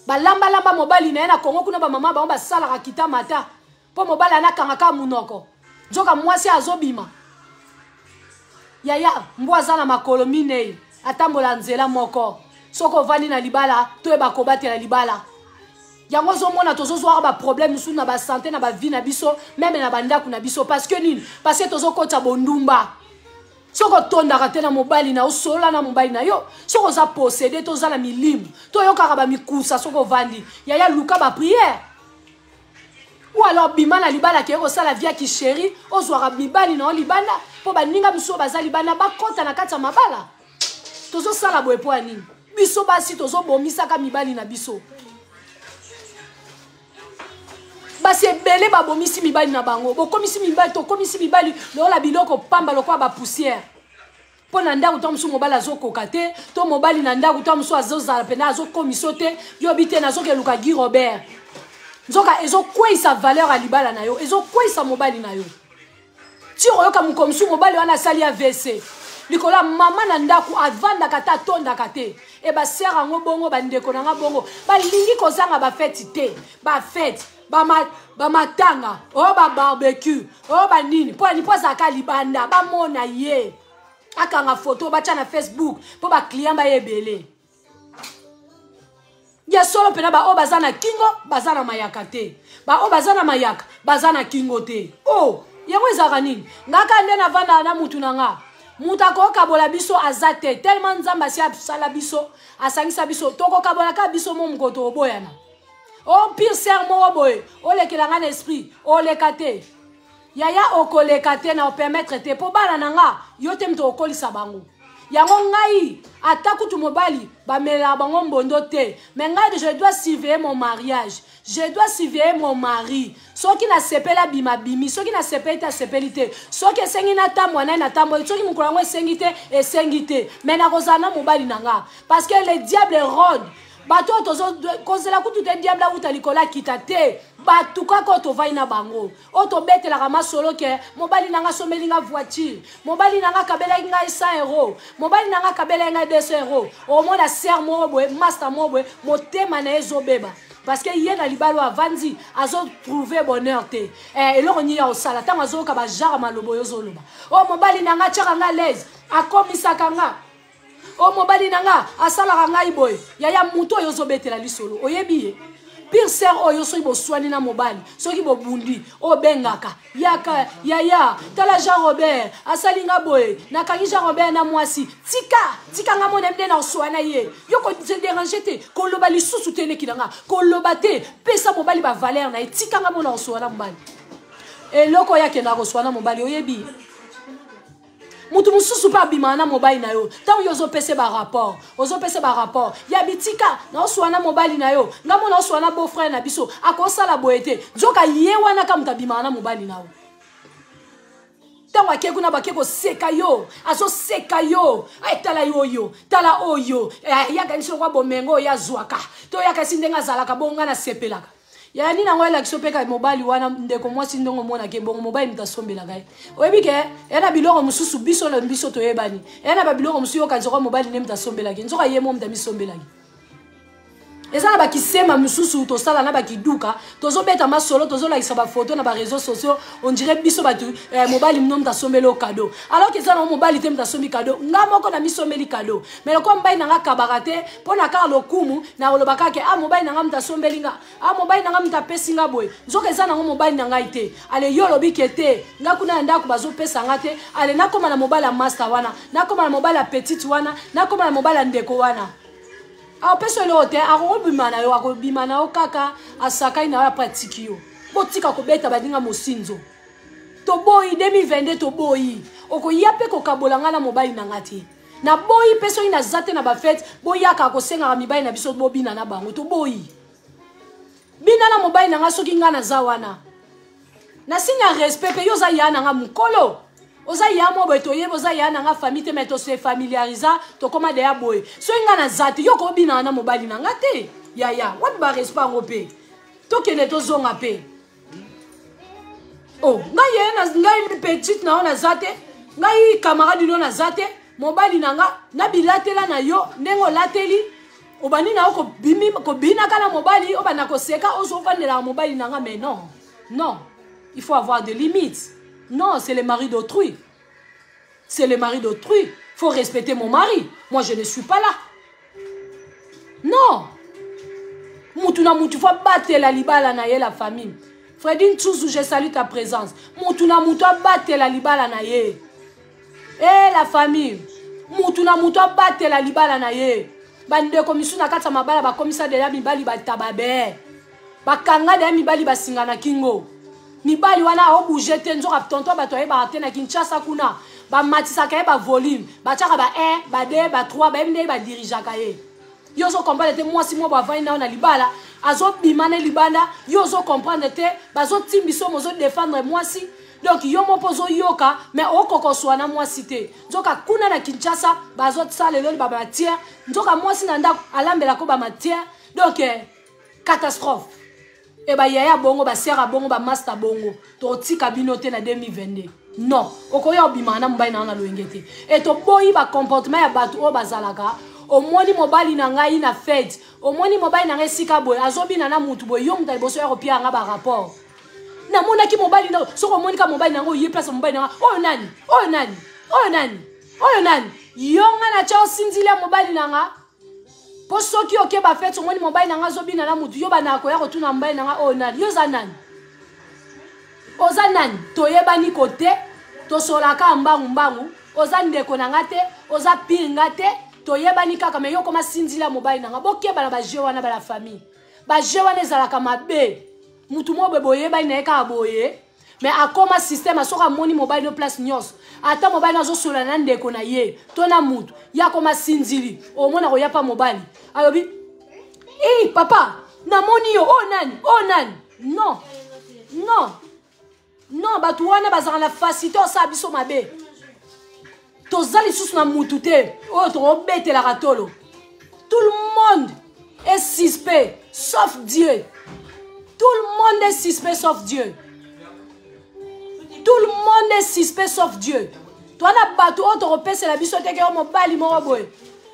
balambalamba mobali na ye. Na Kongo kuna, bamama bango basalaka kita mata mpo mobali anakanga kaka monoko, nzoka mwasi azobima. Yaya, mbwa aza na makolo minei, atambola nzela moko. Soki ovandi na libala, toyeba kobatela libala yango. Ozomona tozozwaka baproblème mosusu na basante, na bavie na biso, meme na bandako na biso. Parce que nini? Parce que tozokotisa bondumba. Soki otondaka te na mobali na osolola na mobali na yo, soki oza possédé to oza na milimu to oyokaka bamikusa, soki ovandi, yaya, luka baprière ou alors bima na libala, keye kosala via kisheri, ozwaka mibali na yo libanda, mpo baninga mosusu baza libanda bakɔta na kati ya mabala. Tozosala boye mpo ya nini? Biso basi tozobomisaka mibali na biso. Basi ebele babomisi mibali na bango. Bokomisi mibali, tokomisi mibali lokola biloko pamba, lokola bapoussière. Mpo na ndako to mosusu mobali azokoka te, to mobali na ndako to mosusu azozala mpena azokomiso te, yobi te, nazokeluka Guy Robert. Nzoka ezokweyisa valeur ya libala na yo, ezokweyisa mobali na yo. Ti oyoka mokolo mosusu mobali wana asali AVC likolo ya mama na ndako avandaka te, atondaka te. E basere yango bongo, bandeko na nga bongo balingi kozanga bafeti te, bafete, bamatanga oyo, babarbecue oyo, banini, mpo ani? Mpo azalaka libanda, bamona ye, akanga foto, batya na Facebook mpo baclient baye ebele. Ya solo mpena, baoyo baza na kingo baza na mayaka te, baoyo baza na mayaka baza na kingo te. O oh, yango ezalaka nini? Ngaka nde navandaka na mutu na nga, moto akokabola biso aza te. Tellement Nzambe asi asala biso, asangisa biso, tokokabola kaka biso mo mokolo tokoboyana. O pire sere moko boye olekela nga na esprit, oleka te yaya, okoleka te, na opermettre te, mpo bana na nga, yo te moto okolisa bango. Yango ngai ata kutu mobali bamelelaka bango mbondo te, mais ngai je dois surveiller mon mariage, je dois surveiller mon mari. Soki nasepeli, abima, bimi. Soki nasepeli te, asepeli te. Soki esengi natambwa naye, natambwa. Soki mokolo yango esengi te, esengi te, mais nakozala na mobali na nga, parce que le diable rôde. Bato oyo tozokozela kutu te, diable awuta likolo akita te. Bato kaka oyo tovai na bango, oyo tobetelaka masolo ke mobali na nga asomeli nga voiture, mobali na nga akabelaki ngai 100 euro, mobali na nga akabelaki ngai 200 euro. Omona sere moko boye, master moko boye, motema na ye ezobeba, parce que ye na libala oyo avandi azotrouve bonheur te. Eloko nini ya kosala ntango azoyoka bajare maloba oyo ozoloba? Oyo mobali na nga atiaka nga laise, akomisaka nga, oyo mobali na nga asalaka ngai boye. Yaya, moto oyo ozobetela lisolo, oyebi ye? Pire sere oyo, soki boswani na mobali, soki bobundi, obengaka yaka: "Yaya, tala, Jean Robert asali nga boye, nakangi Jean Robert na mwasi." Tika, tika nga mona nde na oswana ye. Yo kose déranger te, koloba lisusu te, eleki na nga, koloba te. Pesa mobali bavaleur na ye. Tika nga mona oswana mobali. Eloko oyo akendaka koswana mobali, oyebi? Moto mosusu mpe abimaka na mobali na yo, ntango yo ozopesa barapport, ozopesa barapport ya bitika naoswana mobali na yo, nga mona oswana beau frère na biso akosala boye te. Nzoka ye wana ka moto abimaka na mobali na yo. Ntango ake kuna, bake koseka yo, azoseka yo: "Ay, tala yo oyo, tala oyo yakanisi lokwa bomengo oyo azwaka to yakasi ndenge azalaka bongo." Nga nasepelaka ya nini yango elakisi mpe ka mobali wana. Ndeko mwasi, ndenge omonaka ebongo mobali moto asombelaka ye, oyebi ke eya na biloko mosusu biso na biso toyebani, eya na babiloko mosusu yokanisa kwa mobali nde moto asombelaki, nzoka ye mo moto amisombelaki. Eza na bakisema mosusu tosala na bakiduka, tozobeta masolo, tozolakisa bafoto na bareseau sociaux, on dirait biso bato eh, mobali mino moto asombeli yo cadeau, alors que eza na mobali te moto asombi cadeau. Nga moko na misombeli cadeau, mais lokola mobali na nga kabaka te mpo na kaka lokumu, na koloba kaka ke ah, mobali na nga moto asombeli nga, ah, mobali na nga moto apesi nga boye, nzoka eza nango mobali na ngai te. Ale yo olobi ke te, nga kuna na ndako bazopesa nga te, ale nakóma na mobali ya master wana, nakóma na mobali ya petite wana, nakóma na mobali ya ndeko wana. Apesa eloko te, akobima na yo, akobima na yo kaka asakai na yo, apres atiki yo. Botika kobeta baninga mosinzo. Toboyi 2022, toboyi. Okoya mpe kokabola ngai na mobali na ngai te. Naboyi mpe soki naza te na bafete, boyaka kosengaka mibali na biso bobina na bango. Toboyi. Bina na mobali na ngai soki ngai naza wana. Na signe ya respect mpe yo oza ya na ngai mokolo. Oza ya mwa boye, toyebi oza ya na nga famille te, mais tose familiarisa, tokóma deya boye. Soki ngai naza te, yo kobina na mobali na nga te. Yaya, wapi ba respect yango mpe? Tokende tozonga mpe. Oh, ngai ye na ngai petite na yo naza te, ngai camarade no naza te, mobali na nga na bilatela na yo ndenge olateli, obandi na yo kobinaka na mobali, obanda koseka, ozovandelaka mobali na nga. Mais non, non, il faut avoir des limites. Non, c'est le mari d'autrui. C'est le mari d'autrui. Faut respecter mon mari. Moi, je ne suis pas là. Non. Mutu na mutu, faut battre la libala na ye, la famille. Fredine Tsouzou, je salue ta présence. Mutu na mutu, battre la libala na ye. Eh, la famille. Mutu na mutu, battre la libala na ye. Bandeko misu na kati ya mabala bakomisa deya mibali batababe. Bakanga deya mibali basinga na kingo. Mibali wana aobouge te, nzoka tonton bato ayebaka te na Kinshasa kuna. Bamatisaka ye ba volume, batiaka ba 1, ba 2, ba 3, bayebi ndenge badirigeaka ye. Yo ozo comprendre te, mwasi moko avandi na yo na libala, azobima na libanda, yo ozo comprendre te, bazotimbi so mozo défendre mwasi. Donc yo moko ozoyoka, mais okokoswa na mwasi te. Nzoka kuna na Kinshasa bazosala eloni ba matière, nzoka mwasi na ndako alambelako ba matière. Donc catastrophe. E ba yaya bongo, ba sœur bongo, ba master bongo, totika bino te na 2022. Non, okoya obima na mobali na nga na loyenge te. E toboyi ba comportement ya bato oyo bazalaka. Omoni mobali na ngai na fête, omoni mobali na ngai esika boye, azobina na mutu boye, yo moto ya liboso ya kopia nga ba rapport. Namonaki mobali na, soki omoni ka mobali na ngai, oye place mobali na ngai, oyo nani? Oyo nani? Oyo nani? Oyo nani? Yo nga na tia osinzili ya mobali na nga. Po soki oke ba fête, omoni mobali na nga azobina na mutu, yo bana koya kotuna mobali na nga, oyo nani? Yo oza nani? Oza nani? Toyebani kote, tosolaka mbangu mbangu, oza ndeko na nga te, oza pire nga te, toyebani kaka, mais yo koma sinzila mobali na nga. Bokeba na ba jeu wana ba la famille. Ba jeu wana ezalaka mabe. Mutu moko boye boyebani na ye kaka boye, mais akoma système, soki amoni mobali no place nyonso, ata mobali no azosola na ndeko na ye to na mutu, ye akoma sinzili, omona koya pa mobali alobi, eh, papa, namoni yo, oyo nani? Oyo nani? Non, non, non, bato wana bazalaka na facilité osala biso mabe. Toza lisusu na mutu te oyo tokobetelaka tolo. Tout le monde est suspect sauf Dieu. Tout le monde est suspect sauf Dieu. Tout le monde est suspect sauf Dieu. Toi na bato oyo tokopesela biso te ke yo mobali moko boye.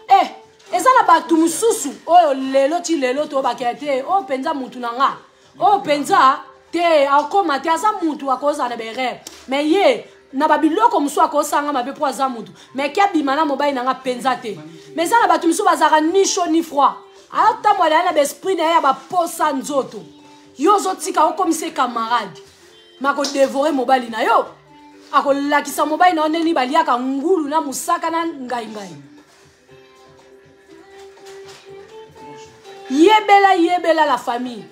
Eh, eza na bato mosusu oyo lelo ti lelo tobakela te, oyo mpenza mutu na nga. Oyo mpenza te akoma te, aza mutu akozala na berere. Mais ye na babiloko mosusu akosanga mabe mpo aza mutu, mais ki abima na mobali na nga mpenza te. Mais eza na bato mosusu bazalaka ni chaud ni froid, atambola ya na baesprit na ye ya baposa nzoto. Yo ozotika okomisa camarade, makodevore mobali na yo, akolakisa mobali na yo ndenge baliaka ngulu na mosaka na ngai-ngai. Yebela, yebela la famille,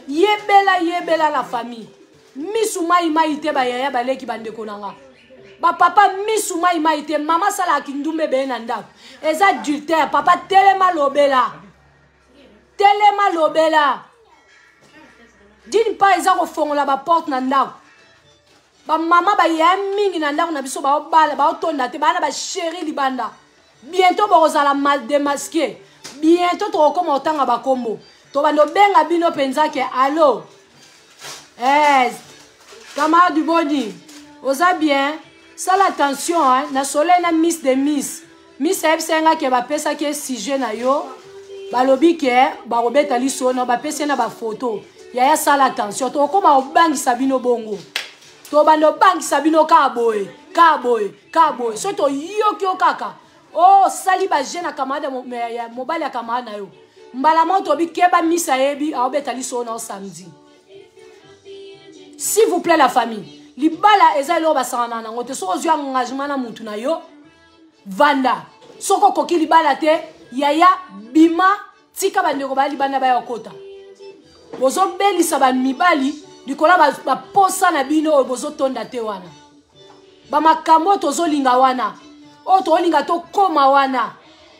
yebela, yebela la famille. Misu mai mai te, bayaya baleki bandeko na nga, bapapa misu mai mai te. Mama asalaka kindumba ebele na ndako, eza adultère. Papa telema lobela, telema lobela. D'une part eza kofongola baporte na ndako. Bamama bayaya mingi na ndako na biso baobala, baotonda te, baa na basheri libanda. Bientôt bokozala mal démasqué. Bientôt tokokoma otanga bakombo, tobanda obenga bino mpenza ke allo, eh, camarade boni, oza bien? Sala attention, hein? Na soleil na miss de miss miss ayebisa nga ke bapesaki ye sujet na yo. Balobi ke bakobeta lisono, bapesi ye na bafoto. Yaya, sala attention, tokokoma kobangisa bino bongo. Tobanda obangisa bino kaka boye, kaka boye, kaka boye. Soki toyoki yo kaka osali oh, baje na camarade ya mobali ya camarade na yo, mbala moko tobi keba misa yebi aobeta lisono na yo samedi. S'il vous plaît la famille, libala eza eloko basangana nango te. Soki ozwi engagement na mutu na yo, vanda. Soki okoki libala te, yaya, bima, tika bandeko baya libanda baya kokota. Bozobelisa bamibali likolo baposa na bino oyo bozotonda te wana. Bamakambo oyo tozolinga wana, oyo tozolinga tokóma wana,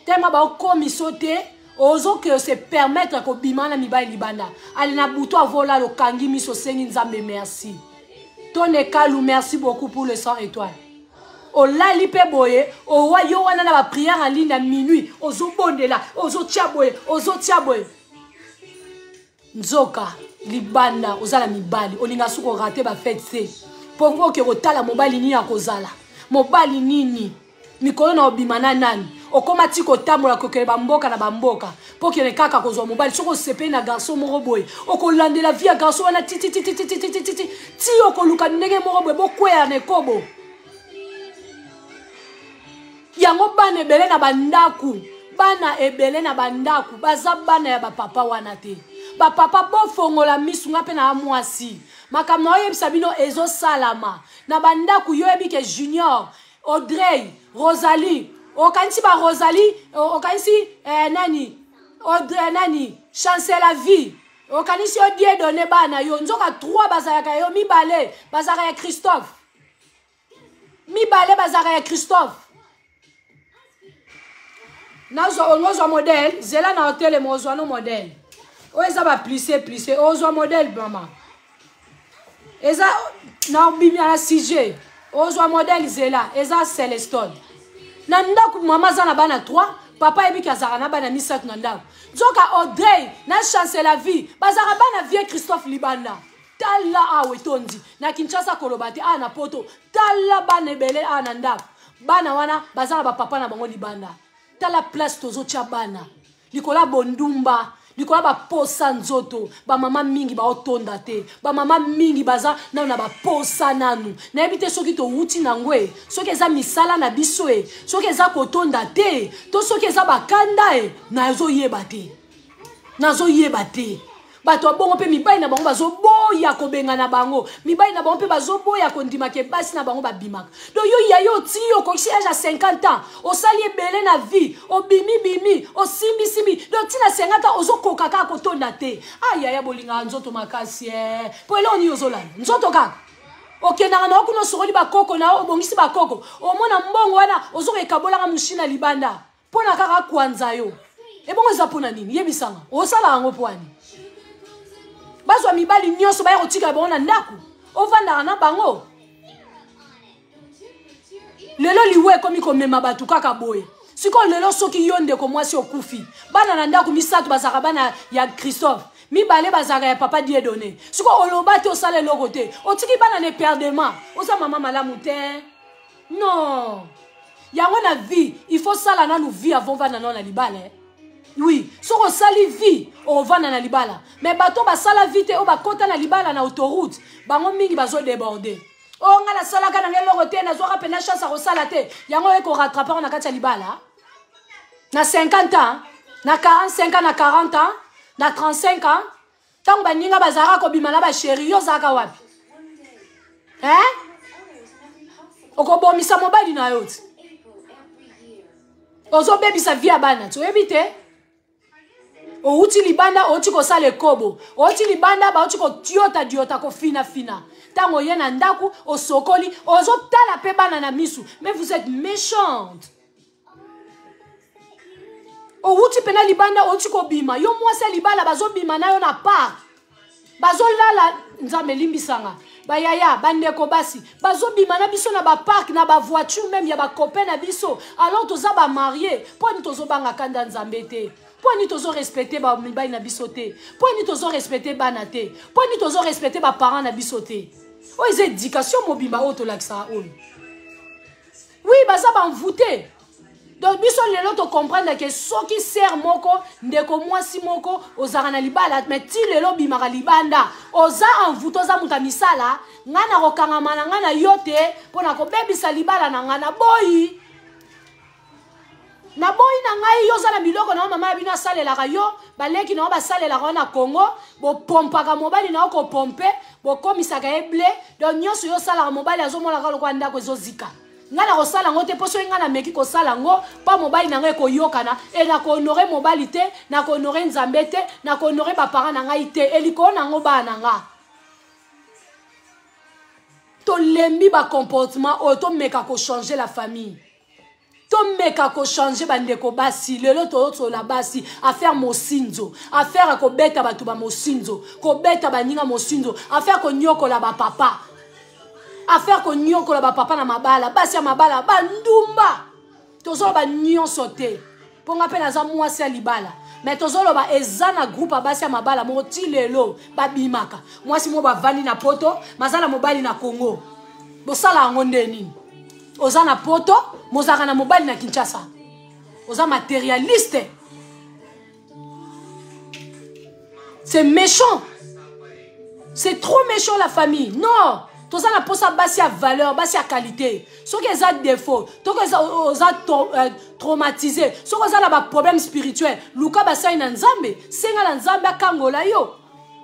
tema baokomiso te. Ozoke se permettre kobima na mibali libanda, ale na butu avolala, okangi miso, osengi Nzambe merci. Tone Kalu, merci beaucoup pour le 100 étoiles. Olali mpe boye, owa yo wana na baprière en ligne ya minuit, ozobondela, ozotia boye, ozotia boye, nzoka libanda oza na mibali. Olinga soki orate bafete te, mpo oke kotala mobali nini akozala, mobali nini mikolo na obima na nani. Okóma ti kotambola, kokende bamboka na bamboka mpo okende kaka kozwa mobali. Soki osepeli na garçon moko boye, okolandela vie ya garçon wana titititititititi ti okoluka ndenge moko boye bokweya na ekobo yango. Bana ebele na bandako, bana ebele na bandako baza bana ya bapapa wana te. Bapapa, bofongola misu. Nga mpe na mwasi, makambo na oyebisa bino ezosalama na bandako. Yo oyebi ke Junior, Audrey, Rosalie, okanisi ba Rosalie, okanisi nani, Audrey, nani, Chancela Vie, okanisi yo die donne bana yo, nzoka 3 bazalaka yo, mibale bazalaka ya Christophe, mibale bazalaka ya Christophe. Nazwa ongozwa modèle, zela na otelema, ozwa no modèle oyo eza baplisse plisse, ozwa modèle mama, eza na obimi na sujet, ozwa modèle, zela. Eza Celestone na ndako, mama aza na bana 3, papa ayebiki azalaka na bana misato na ndako, nzoka Audrey na Chance la Vie bazalaka bana vie Christophe libanda. Tala awa etondi na Kinshasa, koloba te awa na Poto. Tala bana ebele awa na ndako, bana wana baza na bapapa na bango libanda. Tala place tozotya bana likolo ya bondumba, likolo ya baposa nzoto. Bamama mingi baotonda te, bamama mingi baza nanu na baposa nanu. Nayebi te soki towuti nango e, soki eza misala na biso e, soki eza kotonda te, to soki eza bakanda e, nazoyeba te, nazoyeba te. Bato ya bongo mpe mibali na bango bazoboya kobengana bango, mibali na bango mpe bazoboya kondima ke basi na bango babimaka. Donc yo ya yo oti yo okokisi age ya 50 ans, osali ebele na vie, obimibimi, osimbisimbi, donc ntina 50 ans ozokoka kaka kotonda te. Ah yaya, bolingaka nzoto makasi e, mpo eloko nini ozolanda nzoto kaka? Okendaka na yo kuna, osokoli bakoko na yo, obongisi bakoko, omona mbongo wana ozoka ekabolaka moshina libanda mpo na kaka kwanza yo. Ebongo eza mpo na nini? Yebisanga, osala yango mpo ani? Bazwa mibali nyonso baya kotika bango na ndako, ovandaka na bango. Lelo liwa ekomi komema bato kaka boye. Sikoyo lelo soki yo ndeko mwasi okufi, bana na ndako misato bazalaka bana ya Christophe, mibale bazalaka ya papa Dieudonné. Sikoyo oloba te, osala eloko te, otiki bana na eperdement, oza mama malamu te. Non, yango na vie il faut sala nanu vie avant vanda nano na libala, eh? Oui, soki osali vie, ovanda na libala. Mais bato basala vie te, oyo bakɔta na libala na autoroute, bango mingi bazodéborde. Oyo ngai nasalaka nanga eloko te, nazwaka mpena chance ya kosala te, yango oye korattrape yango na kati ya libala na 50 ans, na 45 ans, na 40 ans, na 35 ans. Ntango baninga bazalaka kobima na basheri, yo ozalaka wapi, eh? Okobomisa mobali na yo ti ozobebisa vie ya bana ti oyebi te. Outi libanda, outi kosala ekobo, outi libanda, bauti kotiota diota, kofinafina. Ntango oye na ndako, osokoli, ozotala mpe bana na misu. Mais vous êtes méchante. Owuti mpena libanda, outi kobima, yo mwasi ya libala, bazobima na yo na park, bazolala. Nzambe elimbisanga, bayaya, bandeko basi bazobima na biso na bapark, na bavoiture meme ya bacopain na biso, alors toza bamarie. Mpo ani tozobanga kanda Nzambe te? Mpo ani tozorespecte bamibali na biso te? Mpo ani tozorespecte bana te? Mpo ani tozorespecte baparent na biso te? Oyo eza éducation mobimba oyo tolakisaka oyo. Oui, baza banvute. Donc biso lelo to comprendre que soki sœur moko, ndeko mwasi moko ozalaka na libala mais ti lelo obimaka libanda, oza envoûté, oza moto ya misala, ngai nakokangama na ngai na yo te mpo na kobebisa libala na ngai, naboyi. Naboyi na ngai yo oza na biloko na yo, mama ya bino asalelaka yo, baleki na yo basalelaka yo na Congo, bopompaka mobali na yo kopompe, bokomisaka ye ble, donc nyonso yo osalaka mobali azomonaka lokola ndako ezozika. Ngai nakosala yango te, mpo soki ngai nameki kosala yango mpo mobali na ngai ekoyokana, e nakohonore mobali te, nakohonore Nzambe te, nakohonore baparent na ngai te, e likolo na yango bana na nga. Tolembi bacomportement oyo, tomeka kochanger la famille, tomeka kochanger bandeko basi. Lelo toyosola basi, affaire mosinzo, affaire ya kobeta bato ba mosinzo, kobeta baninga mosinzo, affaire konyokola bapapa, affaire konyokola bapapa na mabala, basi ya mabala bandumba. Tozoloba nyonso te mpo nga mpe naza mwasi ya libala, me tozoloba eza na groupe ya basi ya mabala moko ti lelo babimaka mwasi moko bavandi na poto, baza na mobali na Congo. Bosala yango nde nini? Oza na poto, mozalaka na mobali na Kinshasa, oza matérialiste, c'est méchant, c'est trop méchant la famille. Non, toza na posa basi ya valeur, basi ya qualité. Soki eza défaut, toki oza traumatisé, soki oza na baproblème spirituel, luka basali na Nzambe, senga na Nzambe akangola yo.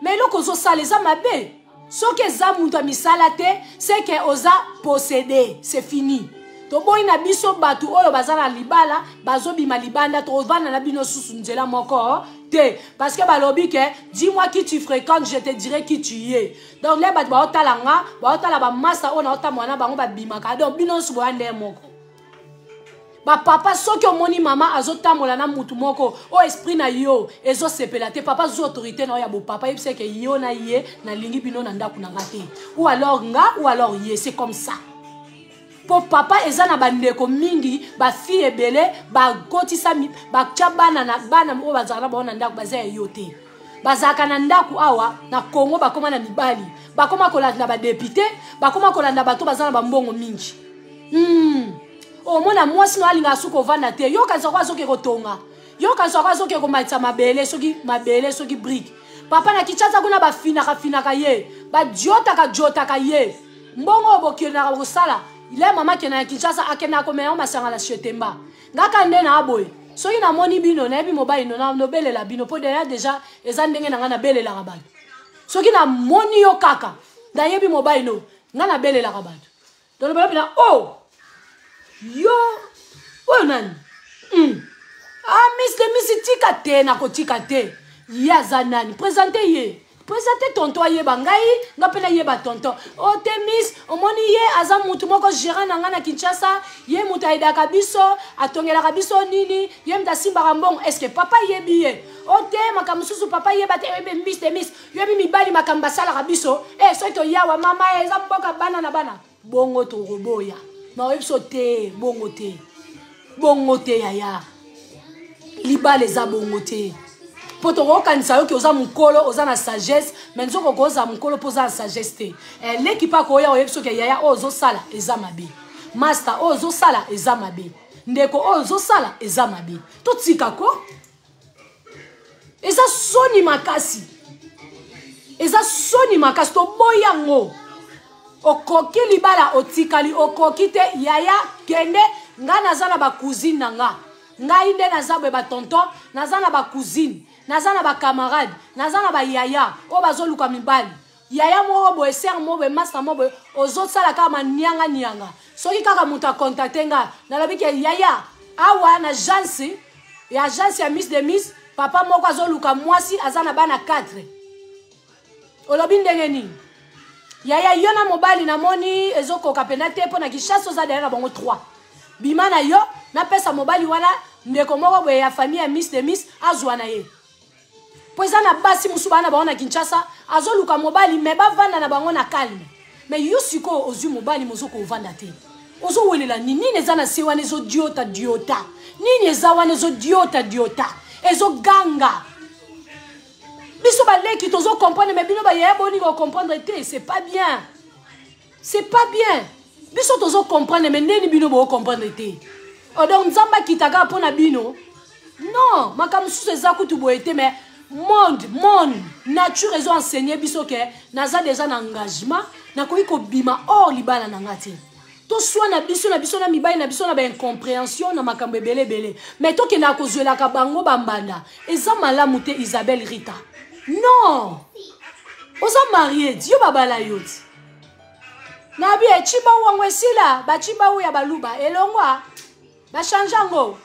Mais eloko ozosala eza mabe. Soki eza moto ya misala te, c'est que oza possédé, c'est fini. Toboyi na biso bato oyo baza na libala bazobima libanda, tovanda na bino susu nzela moko te, parce que balobi ke dis-moi qui tu fréquentes, je te dirai qui tu es. Donc le bato baotala nga, baotala bamasa oyo naotambola na bango babimaka, donc bino nyonso boya nde moko. Bapapa, soki omoni mama azotambola na mutu moko oyo esprit na yo ezosepela te, papa zwa autorité na yo ya bopapa, yebisa ke yo na ye nalingi bino na ndako na nga te, ou alors nga ou alors ye, c'est comme ça. Po papa eza na bandeko mingi, bafille ebele bakotisa, batya bana na bana oyo bazalaka na bango na ndako, baza ya yo te, bazalaka na ndako awa na Congo, bakóma na mibali, bakóma kolanda badepute, bakóma kolanda bato baza na bambongo mingi. Omona mwasi no alingaka soki kovanda te, yo kanisa ko azoke kotonga, yo kanisa ko azoke komatisa mabele, soki mabele, soki brike. Papa na Kinshasa kuna bafinaka finaka ye, badiotaka diotaka ye mbongo oyo bokendaka kosala. Le mama akenda na Kinshasa, akendaka komela yango masanga na Shetemba. Ngaka nde na boye, soki namoni bino, nayebi mobali no, nobelela bino, mpo deya deja eza ndenge na ngai nabelelaka bato. Soki namoni yo kaka, nayebi mobali no, ngai nabelelaka bato. Tolobela mpena o oh, yo oyo nani? Ah, miss de miss, tika te, nakotika te. Ye aza nani? Présente ye, présente tonton, ayeba ngai, nga mpe nayeba tonton. O te miss, omoni ye aza mutu moko gérant na ngai na Kinshasa, ye moto ayedaka biso, atongelaka biso nini, ye moto asimbaka mbongo. Est ce que papa yebi ye? O te, makambo mosusu papa yeba te. Oyebi miss de miss, yoyebi mibali makambo basalaka biso. E soki toyawa mama, eza mboka bana na bana bongo, tokoboya na oyebi biso te, bongo te, bongo te yaya, libala eza bongo te. Mpo tokokanisa yoki oza mokolo, oza na sagesse, mais nzoko okozala mokolo mpo oza na sagesse te. Leki mpe akoya, oyebi soki yaya oyo ozosala eza mabe, master oyo ozosala eza mabe, ndeko oyo ozosala eza mabe. Totika ko, eza soni makasi, eza soni makasi, toboyi yango. Okoki libala otikali, okoki te yaya, kende. Ngai naza na bacousine na nga, ngai nde naza boye, batonton, naza na bacousine, naza na bacamarade, naza na bayaya oyo bazoluka mibali. Yaya moko boye, sere moko boye, master moko boye, ozosala kaka manianga-nianga. Soki kaka moto akontakte nga, nalobi ke yaya, awa na agence ya agence ya miss de miss, papa moko azoluka mwasi, aza na bana 4. Olobi ndenge nini yaya? Yo na mobali namoni ezokoka mpena te, mpo na Kinshasa oza deya na bango 3. Bima na yo, napesa mobali wana ndeko moko boye ya famille ya miss de miss, azwa na ye, mpo eza na basi mosusu baa na bango na Kinshasa, azoluka mobali me bavanda na bango na calme. Me yo sikoyo ozwi mobali, mozoka ovanda te, ozowelela nini? Nini eza na se wana ezodiota diota? Nini eza wana ezodiota diota, ezoganga? Biso baleki tozocomprendre, me bino bayaya boni kocomprendre te? C'est pas bien, c'est pas bien. Biso tozocomprendre, me ndeni bino bocomprendre te? Oh, donc nzambe akita kaka mpo na bino non makambo mosusu eza kutu boye te mais monde monde nature ezo enseigner biso ke naza deja na engagement nakoki kobima or libala na nga te toswana biso na biso na mibali na biso na baincompréhension na makambo ebele ebele mais tokendaka kozwelaka bango bambanda eza malamu te isabelle rita non oza marie ti yo babala yo ti nabi ecibau wango esila bacibau ya baluba elongwa bachange yango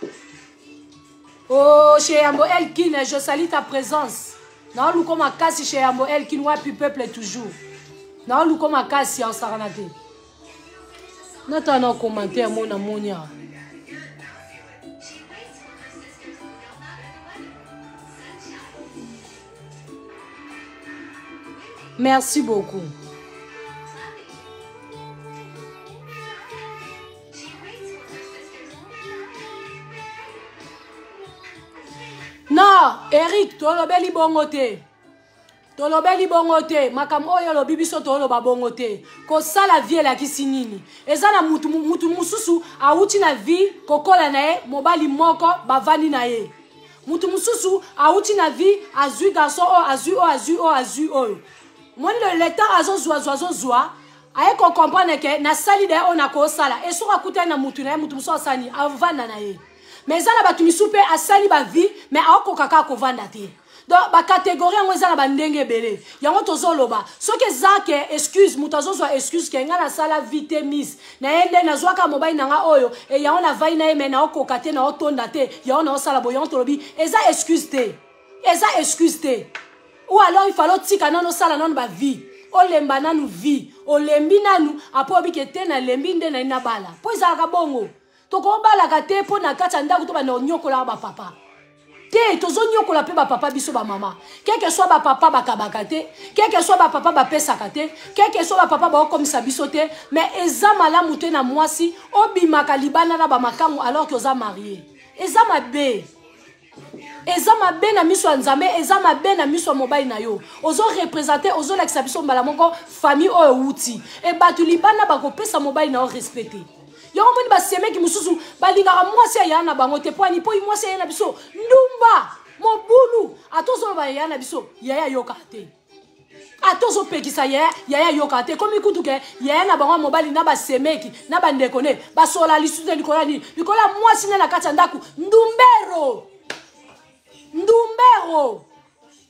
oh chez yambo elkin je salue ta présence naoluko makasi chez yambo elkin wapi peuple toujours naoluko makasi ya osakana te natala na commentaire mo namoni awa merci beaucoup non eric tolobeli bongo te tolobeli bongo te makambo oyo olobi biso toloba bongo te kosala vie elakisi nini eza na mutu, mutu mosusu awuti na vie kokola na ye mobali moko bavandi na ye mutu mosusu awuti na vie azwi garçon oyo azwi oyo azwi oyo azwi oyo moni le temps azozwazwa azozwa aye kocomprendre ke nasali daye oyo nakosala e soki akutani na mutu na ye mutu mosusu asali avanda na ye mais eza na bato misusu mpe asali bavie mais aokoka kaka kovanda te donc bacatégorie yango eza na bandenge ebele yango tozoloba soki eza ke excuse moto azozwa excuse ke ngai nasala vie te miss na ye nde nazwaka mobali na ngai oyo e yango navai na ye me naokoka te naotonda te yango naosala boye yango tolobi eza excuse te eza excuse te ou alors il fallait otika nano osala nano bavie olemba nanu vie olembi nanu apo obike te nalembi nde nayi nabala mpo ezalaka bongo tokobalaka te mpo na kati ya ndako to banda konyokolaka bapapa te tozonyokola mpe bapapa biso bamama keke swa bapapa bakabaka te keke swa bapapa bapesaka te keke swa bapapa baokomisa biso te mais eza malamu te na mwasi obimaka libanda na bamakangu alors ke oza marie eza mabe eza mabe na miso ya nzambe eza mabe na miso ya mobali na yo ozorepresente ozolakisa biso mbala moko famille oyo owuti e bato libanda bakopesa mobali na yo respect te yango omoni basemeki mosusu balingaka mwasi aya na bango te mpo ani mpo mwasi aya na biso ndumba mobulu ata ozoloba yaya na biso yaya ayokaka te ata ozopekisa yaya yaya ayokaka te ekomi kutu ke yaya na bango ya mobali na basemeki na bandeko ne basola lisusu te likolo ya nini likolo ya mwasi nde na kati ya ndako ndumbero ndumbero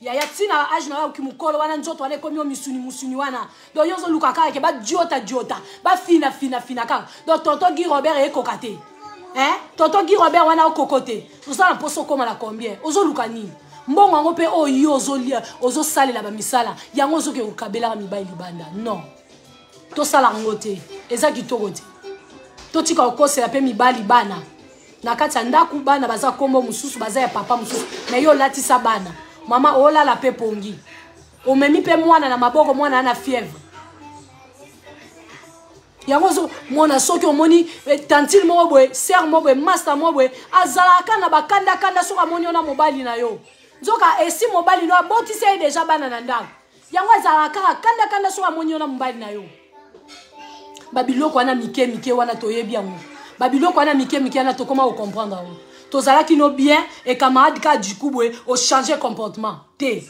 yaya ntina age na yo oki mokolo wana nzoto wana ekomi yo misuni musuni wana donc yo ozoluka kaka ke badiota diota bafina fina fina kaka donc tonton guy robert ekoka te eh? tonton guy robert wana okoko te oza na mposa okóma na combien ozoluka nini mbongo yango mpe oyo yo ozolia ozosalela bamisala yango ozoke kokabelaka mibali libanda non tosala yango te eza kitoko te totika kokosela mpe mibali bana na kati ya ndako bana baza nkombo mosusu baza ya papa mosusu me yo olatisa bana mama olala mpe pongi omemi mpe mwana na maboko mwana na fièvre yango ozomona soki omoni eh, tantine moko boye ser moko boye master moko boye azalaka na bakandakanda soki amoni yo na mobali na yo nzoka esi mobali no abotisi ye deja bana na ndako yango azalaka kaka kandakanda soki amoni yo na mobali na yo babiloko wana mike mike wana toyebi yango babiloko wana mike mike wana tokoma kocomprendre yango tozalaki no bien e camarade ka du coup boye ochange comportement te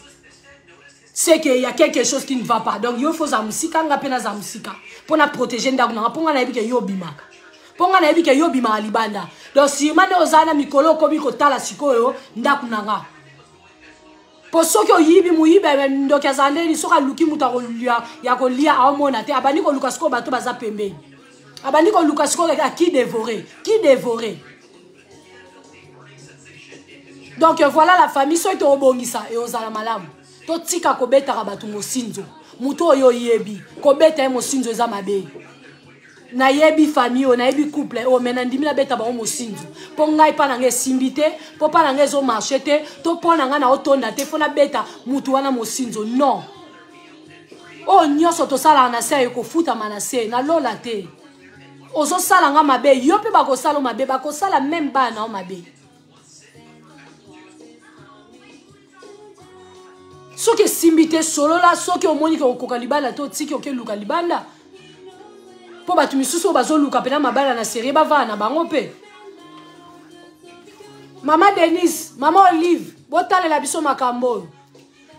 c'est que y a quelque chose qui ne va pas donc yo faut ozala mosika nga mpe nazala mosika mpo na protéger ndako nanga mpo nga nayebi ke yo obimaka mpo nga nayebi ke yo obimaka libanda donc sima nde ozala na mikolo okomi kotala sikoyo ndako na nga mpo soki oyibi moyibi eh, ndoki azala ndeni soki aluki moto ya kolia aomona te abandi koluka sikoyo bato baza pembeni abandi koluka sikoyo aki devore ki devore donc voilà la famille soki tokobongisa eozala malamu totika kobetaka bato mosinzo moto oyo oyebi kobeta ye mosinzo eza mabe nayebi famille oyo nayebi couple oyo me nandimi nabeta bango mosinzo mpo ngai mpa na ngai esimbi te mpo mpa na ngai ezomarche te to mpo na ngai naotonda te mpo nabeta motu wana mosinzo non oyo nyonso tosalaka na se ekofutama na se nalola te ozosala nga mabe yo mpe bakosala mabe bakosala meme bana na yo mabe soki esimbi te solola soki omoni ke okoka libala te otiki okeluka libanda mpo bato misusu oyo bazoluka mpena mabala na serie bavanda na bango mpe Mama Denise, mama Olive, botalela biso makambo oyo.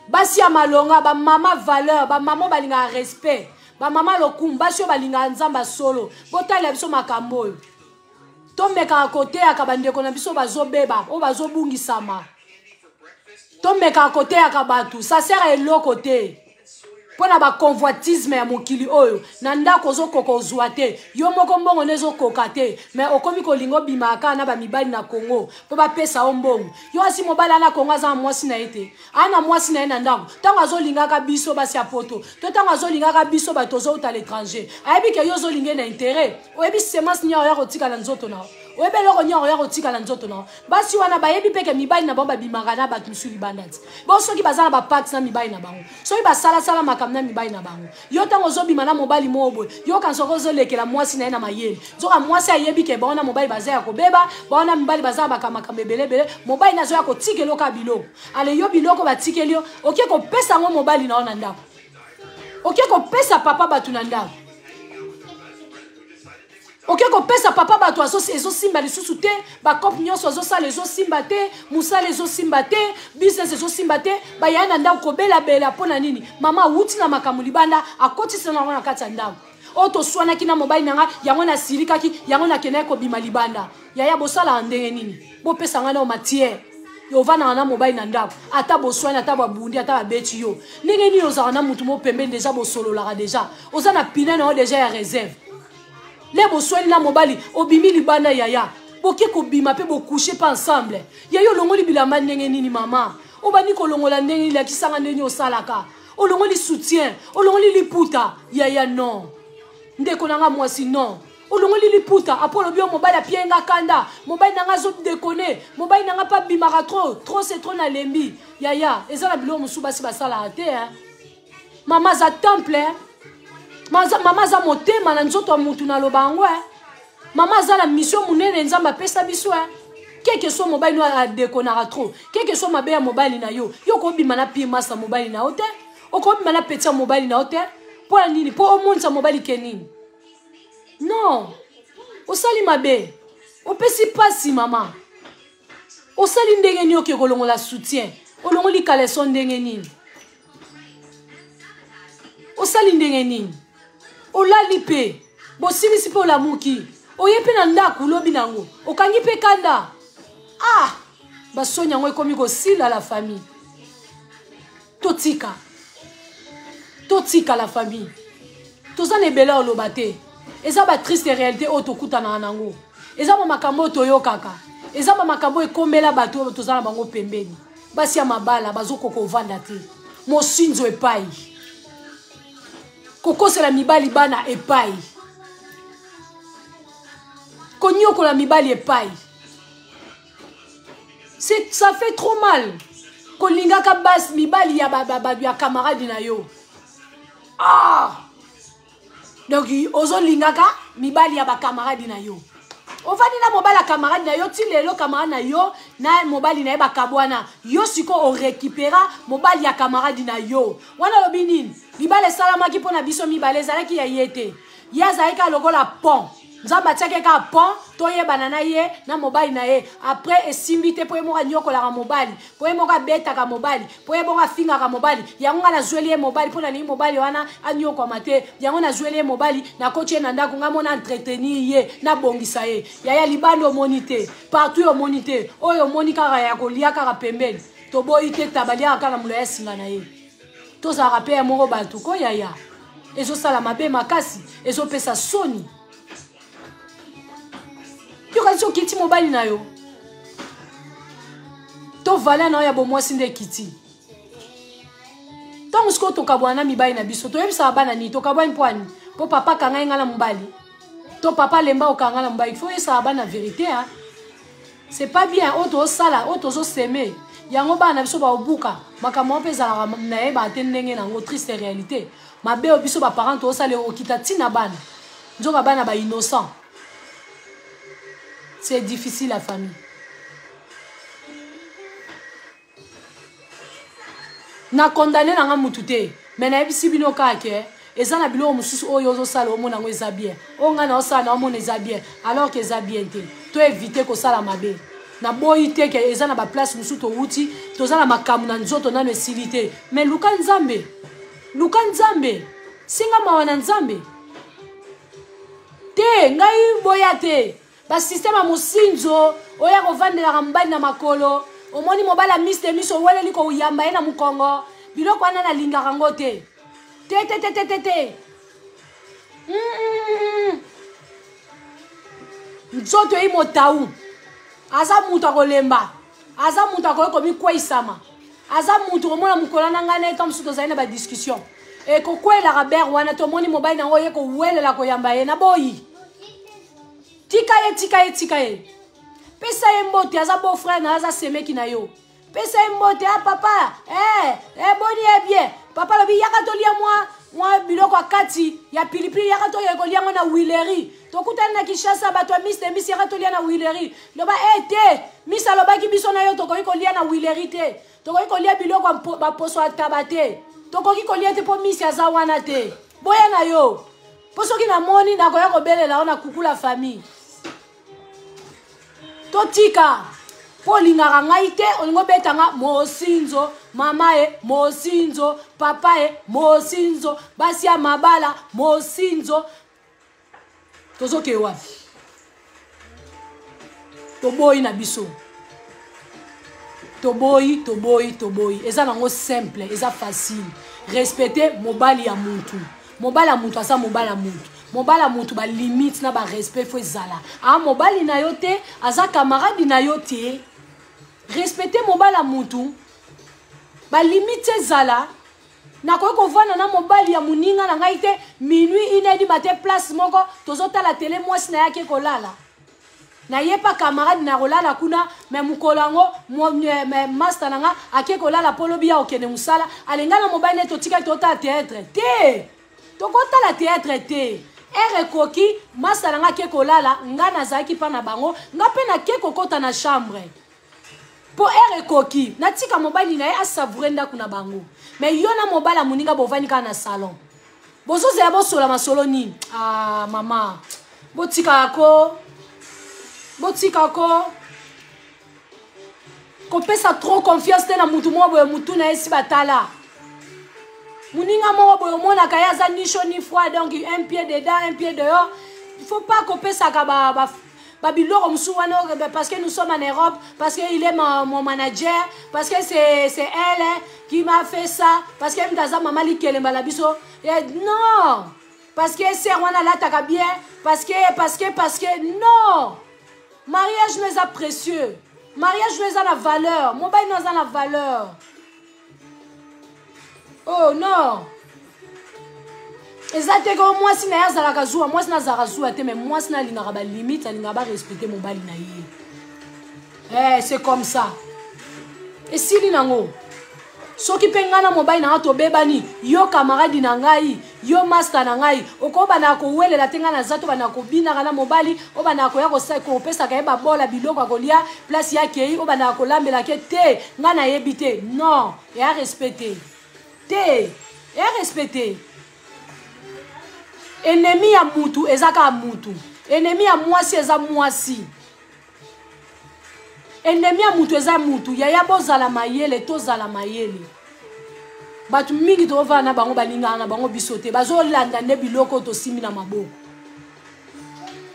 Basi ya malonga, ba mama valeur, ba mama balingaka respect, ba mama lokumu, basi oyo balingaka Nzambe solo. Botalela biso makambo oyo. Tomekaka koteyaka bandeko na biso bazobeba, oyo bazobungisama. Tomekaka koteyaka bato, ça sert à eloko te. mpo na baconvoitisme ya mokili oyo na ndako ozokoka ozwa te yo moko mbongo nde ezokoka te me okomi kolinga obimaka kaka na bamibali na kongo mpo bapesa yo mbongo yo asi mobali ana kongo aza na mwasi na ye te aa na mwasi na ye na ndako ntango azolingaka biso basi ya poto to ntango azolingaka biso bato ozouta l'étranger ayebi ke yo ozolinga ye na interet oyebi semence nini oya kotika na nzoto na yo oyebi eloko nini oya kotika na nzoto na yo basi wana bayebi mpe ke mibali na bango babimaka na bato mosusu libanda ti bo soki baza na bapacte na mibali na bango soki basalasala makambo na mibali na bango yo ntango ozobima na mobali moko boye yo kanisa oko ozolekela mwasi na ye na mayele nzoka mwasi ayebi ke bango na mobali baza ya kobeba bango na mibali baza na makambo ebeleebele mobali nazoya kotikela oka biloko ale yo biloko batikeli yo oke kopesa yango mobali na yo na ndako oke kopesa papa bato na ndako oke kopesa papa bato ezosimba lisusu te bacope nyonso azosala ezosimba te mosala ezosimba te business ezosimba te bayaya na ndako kobelabela mpo na nini mama awuti na makambo libanda akotisa na yango na kati ya ndako oyo toswanaki na mobali na ngai yango nasilikaki yango nakendaki kobima libanda yaya bosalaka ndenge nini bopesa ngai nao matière ovandaka na mobali na ndako ata boswani ata babundi ata babeti yo ndenge nini ozalaka na motu mo pembeni deja bosololaka deja oza na pine na yo deja ya reserve le boswani na mobali obimi libanda yaya boke kobima mpe bokushe mpe ensemble yaya olongoli bilamba ndenge nini mama obandi kolongola ndenge nini lakisanga ndenge osalaka olongoli soutien olongoli liputa yaya non ndeko na nga mwasi non olongoli liputa apo olobi yo mobali apie nga kanda mobali na nga azodekone mobali na nga mpe abimaka trop trop c'est trop nalembi yaya eza na biloko mosusu basi basalaka te hein? Mama aza temple eh? Mama aza motema na nzoto ya mutu naloba yango eh? Mama aza na mission monene Nzambe apesa biso eh? Keke so mobali no adekonaka trop, keke so mabe ya mobali na yo, yo okobima na pire masa mobali na yo te, okobima na petit ya mobali na yo te, mpo na nini? Mpo omonisa mobali ke nini? Non, osali mabe, opesi pasi mama. Osali ndenge nini oke kolongola soutien, olongoli caleçon ndenge nini? Osali ndenge nini? Olali mpe bosilisi mpe olamuki oye mpe na ndako lobi nango okangi mpe kanda. Ah, basoni yango ekomi kosila la famille. Totika, totika la famille. Toza na ebele oloba te. Eza ba triste réalité oyo tokutanaka nango. Eza ba makambo oyo toyokaka. Eza ba makambo ekomela bato oyo toza na bango pembeni. Basi ya mabala bazokoka kovanda te. Mosinzo epai. Kokosela mibali bana epai. Konyokola mibali epai. C'est, ça fait trop mal. Kolingaka basi mibali ya ba, ba, ba, ya camarade na yo. Ah! Donc ozolingaka mibali ya ba camarade na yo. Ovandi na mobali ya camarade na yo ti lelo camarade na yo na mobali na ye bakabwana. Yo siko o récupéra mobali ya camarade na yo. Wana olobi nini? Libala esalamaki mpo na biso mibale ezalaki ya ye te. Ye azalaki kaka lokola pont. Nzambe atiaki kaka pont toyebana na ye na mobali na ye. Après esimbi te mpo ye moko anyokolaka mobali, mpo ye moko abetaka mobali, mpo ye moko afingaka mobali. Yango nga nazweli ye mobali mpo nalingi mobali wana anyokwama te. Yango nazweli ye mobali, nakoti ye na ndako nga mona entretenir ye, nabongisa ye. Yaya libanda omoni te, partout omoni te, oyo omoni kaka ya kolia kaka pembeni. Toboyi te taba liaka kaka na molayi ya singa na ye. Tozalaka pe ya moko bato ko yaya. Ezosala mabe makasi, ezopesa soni. Yo kasi okiti mobali na yo. To valeur na yo ya bomwasi nde ekiti. Ntango sikoyo tokabwana na mibali na biso, toyebisaka bana nini? Tokabwani mpo ani? Mpo papa akanga ye nga na mobali. To papa alemba okanga na mobali. Il faut oyebisaka bana vérité, hein? C'est pas bien, oyo tozosala, oyo tozoseme. Yango bana na biso baobuka. Makambo wana mpe ezalaka nayebaka te ndenge nango, triste réalité. Mabe oyo biso ba parents tozosala ekokita ntina bana. Nzoka bana ba innocent. C'est difficile la famille. Na condamné nanga mutu te, mais nayebisi bino kaka ke eza na biloko mosusu oyo ozosala omona yango eza bien, oyo ngai naosala na omona eza bien, alors que eza bien te. To éviter kosala mabe. Naboyi te ke eza na baplace mosusu towuti, toza na makambo na nzoto nano esili te, mais luka Nzambe, luka Nzambe, singa mawa na Nzambe. Te ngai boya te basysteme ya mosinzo oyo akovandelaka mobali na makolo. Omoni mobali ya miss de miss, oweleli koyamba ye na mokongo, biloko wana nalingaka yango te, te te te te te te. Nzoto eyi motau, aza moto akolemba, aza moto akoki komikweisama, aza moto komona mokolo na ngai na ye ntango mosusu tozali na badiscussion, ekokwelaka bere wana, tomoni mobali na yango oye kowelela koyamba ye na boyi. Tika ye, tika ye, tika ye, pesa ye mbote, aza beau frère na, aza semeki na yo, pesa ye mbote. Ah papa, boni ye bien papa, alobi yaka tolia mwa biloko ya kati ya pilipili, yaka toya kolia yango na Huilerie, tokutani na Kinshasa, bato ya Miss de Miss, yaka tolia na Huilerie. Loba te, Miss alobaki biso na yo tokoki kolia na Huilerie te, tokoki kolia biloko ya baposo ya taba te, tokoki kolia te mpo Miss aza wana te. Boya na yo, mpo soki namoni nakoya kobelela yo na kukula famille. Totika mpo olingaka ngai te, olingi obeta nga mosinzo, mama ye mosinzo, papa ye mosinzo, basi ya mabala mosinzo. Tozokee wapi? Toboyi na biso, toboyi, toboyi, toboyi. Eza nango simple, eza facile. Respecte mobali ya mutu, mobali ya mutu aza mobali ya mutu, mobali ya mutu, balimite na barespect fo ezala. A mobali na yo te, aza camarade na yo te. Respecte mobali ya mutu, balimite ezala. Nakoki kovanda na mobali ya moninga na ngai te minuit, 1h du matin, place moko tozotala tele, mwasi na ye ake kolala, naye pa camarade na kolala kuna. Me mokolo yango master na nga ake kolala mpo lobi ya okende mosala, alenga na mobali ne, totikali totala théâtre te, tokotala théâtre te. Heure ekoki, master na nga ake kolala, nga nazalaki mpa na bango, nga mpe nake kokɔta na chambre mpo heure ekoki, natika mobali na ye asavoure ndako na bango. Me yo na mobali ya moninga bovandi kaka na salon, bozozela bosola masolo nini? Ah mama, botikaka ko, botika ko kopesa trop confiance te na mutu moko boye. Mutu na ye si batala moninga moko boye, omonaka ye aza ni chaud ni froid, donc un pied dedans, un pied dehors. Il faut pas kopesaka ba, ba babiloko mosusu wana parce que nous sommes en Europe, parce que il est mon manager, parce que c'est elle qui m'a fait ça, parce que mutu aza mama likelemba na biso. Non, parce que sœur wana alataka bien, parce que, parce que, parce que, non. Mariage no eza précieux, mariage no eza na valeur, mobali no aza na valeur. Oh non, eza te ko mwasi na ye azalaka zuwa, mwasi na azalaka zuwa te, mais mwasi na alingaka balimite, alingaka barespecte mobali na ye. C'est comme ça, esili nango. Soki mpe ngai na mobali na nga tobebani, yo camarade na ngai, yo master na ngai, okobanda kowelela te. Ngai naza tobanda kobinaka na mobali, obandaka koya kopesaka ye babola biloko ya kolia, place ya kei, obandaka kolambelaka ye te, ngai nayebi te. Non, eya respect te, te, eya respect te. Ennemi ya mutu eza kaka mutu, ennemi ya mwasi eza mwasi, ennemi ya mutu eza mutu. Yaya, bozala mayele, tozala mayele. Bato mingi tozovanda na bango, balingaka na bango biso te, bazolanda nde biloko oyo tosimbi na maboko.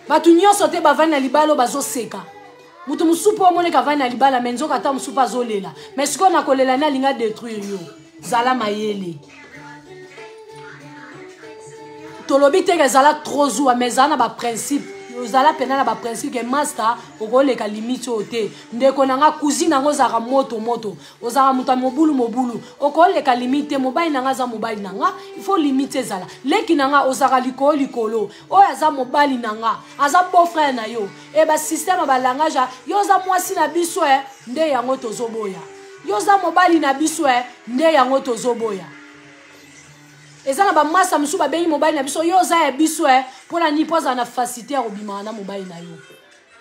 Bato nyonso te bavandi na libala oyo bazoseka. Moto mosusu mpo omoneka avandi na libala, me nzoka ata mosusu mpe azolela, me sikoyo na kolela nde alinga détruire yo. Zala mayele. Tolobi teke ezala trop zuwa, mais ezala na baprincipe, ozala mpena na baprincipe ke master okoleka limite oyo te. Ndeko na nga, cousine yango, ozalaka moto moto, ozalaka moto ya mobulu mobulu, okoleka limite te. Mobali na nga aza mobali na nga, il faut limite ezala. Leki na nga, ozalaka likolo likolo, oyo aza mobali na nga, aza beau frère na yo. E basystème ya balangage, yo oza mwasi na biso, e nde yango tozoboya. Yo oza mobali na biso, e nde yango tozoboya. Eza na bamasa mosusu babengi mobali na biso, yo oza ya biso, e mpo na nini? Mpo azala na facilité ya kobimaka na mobali na yo.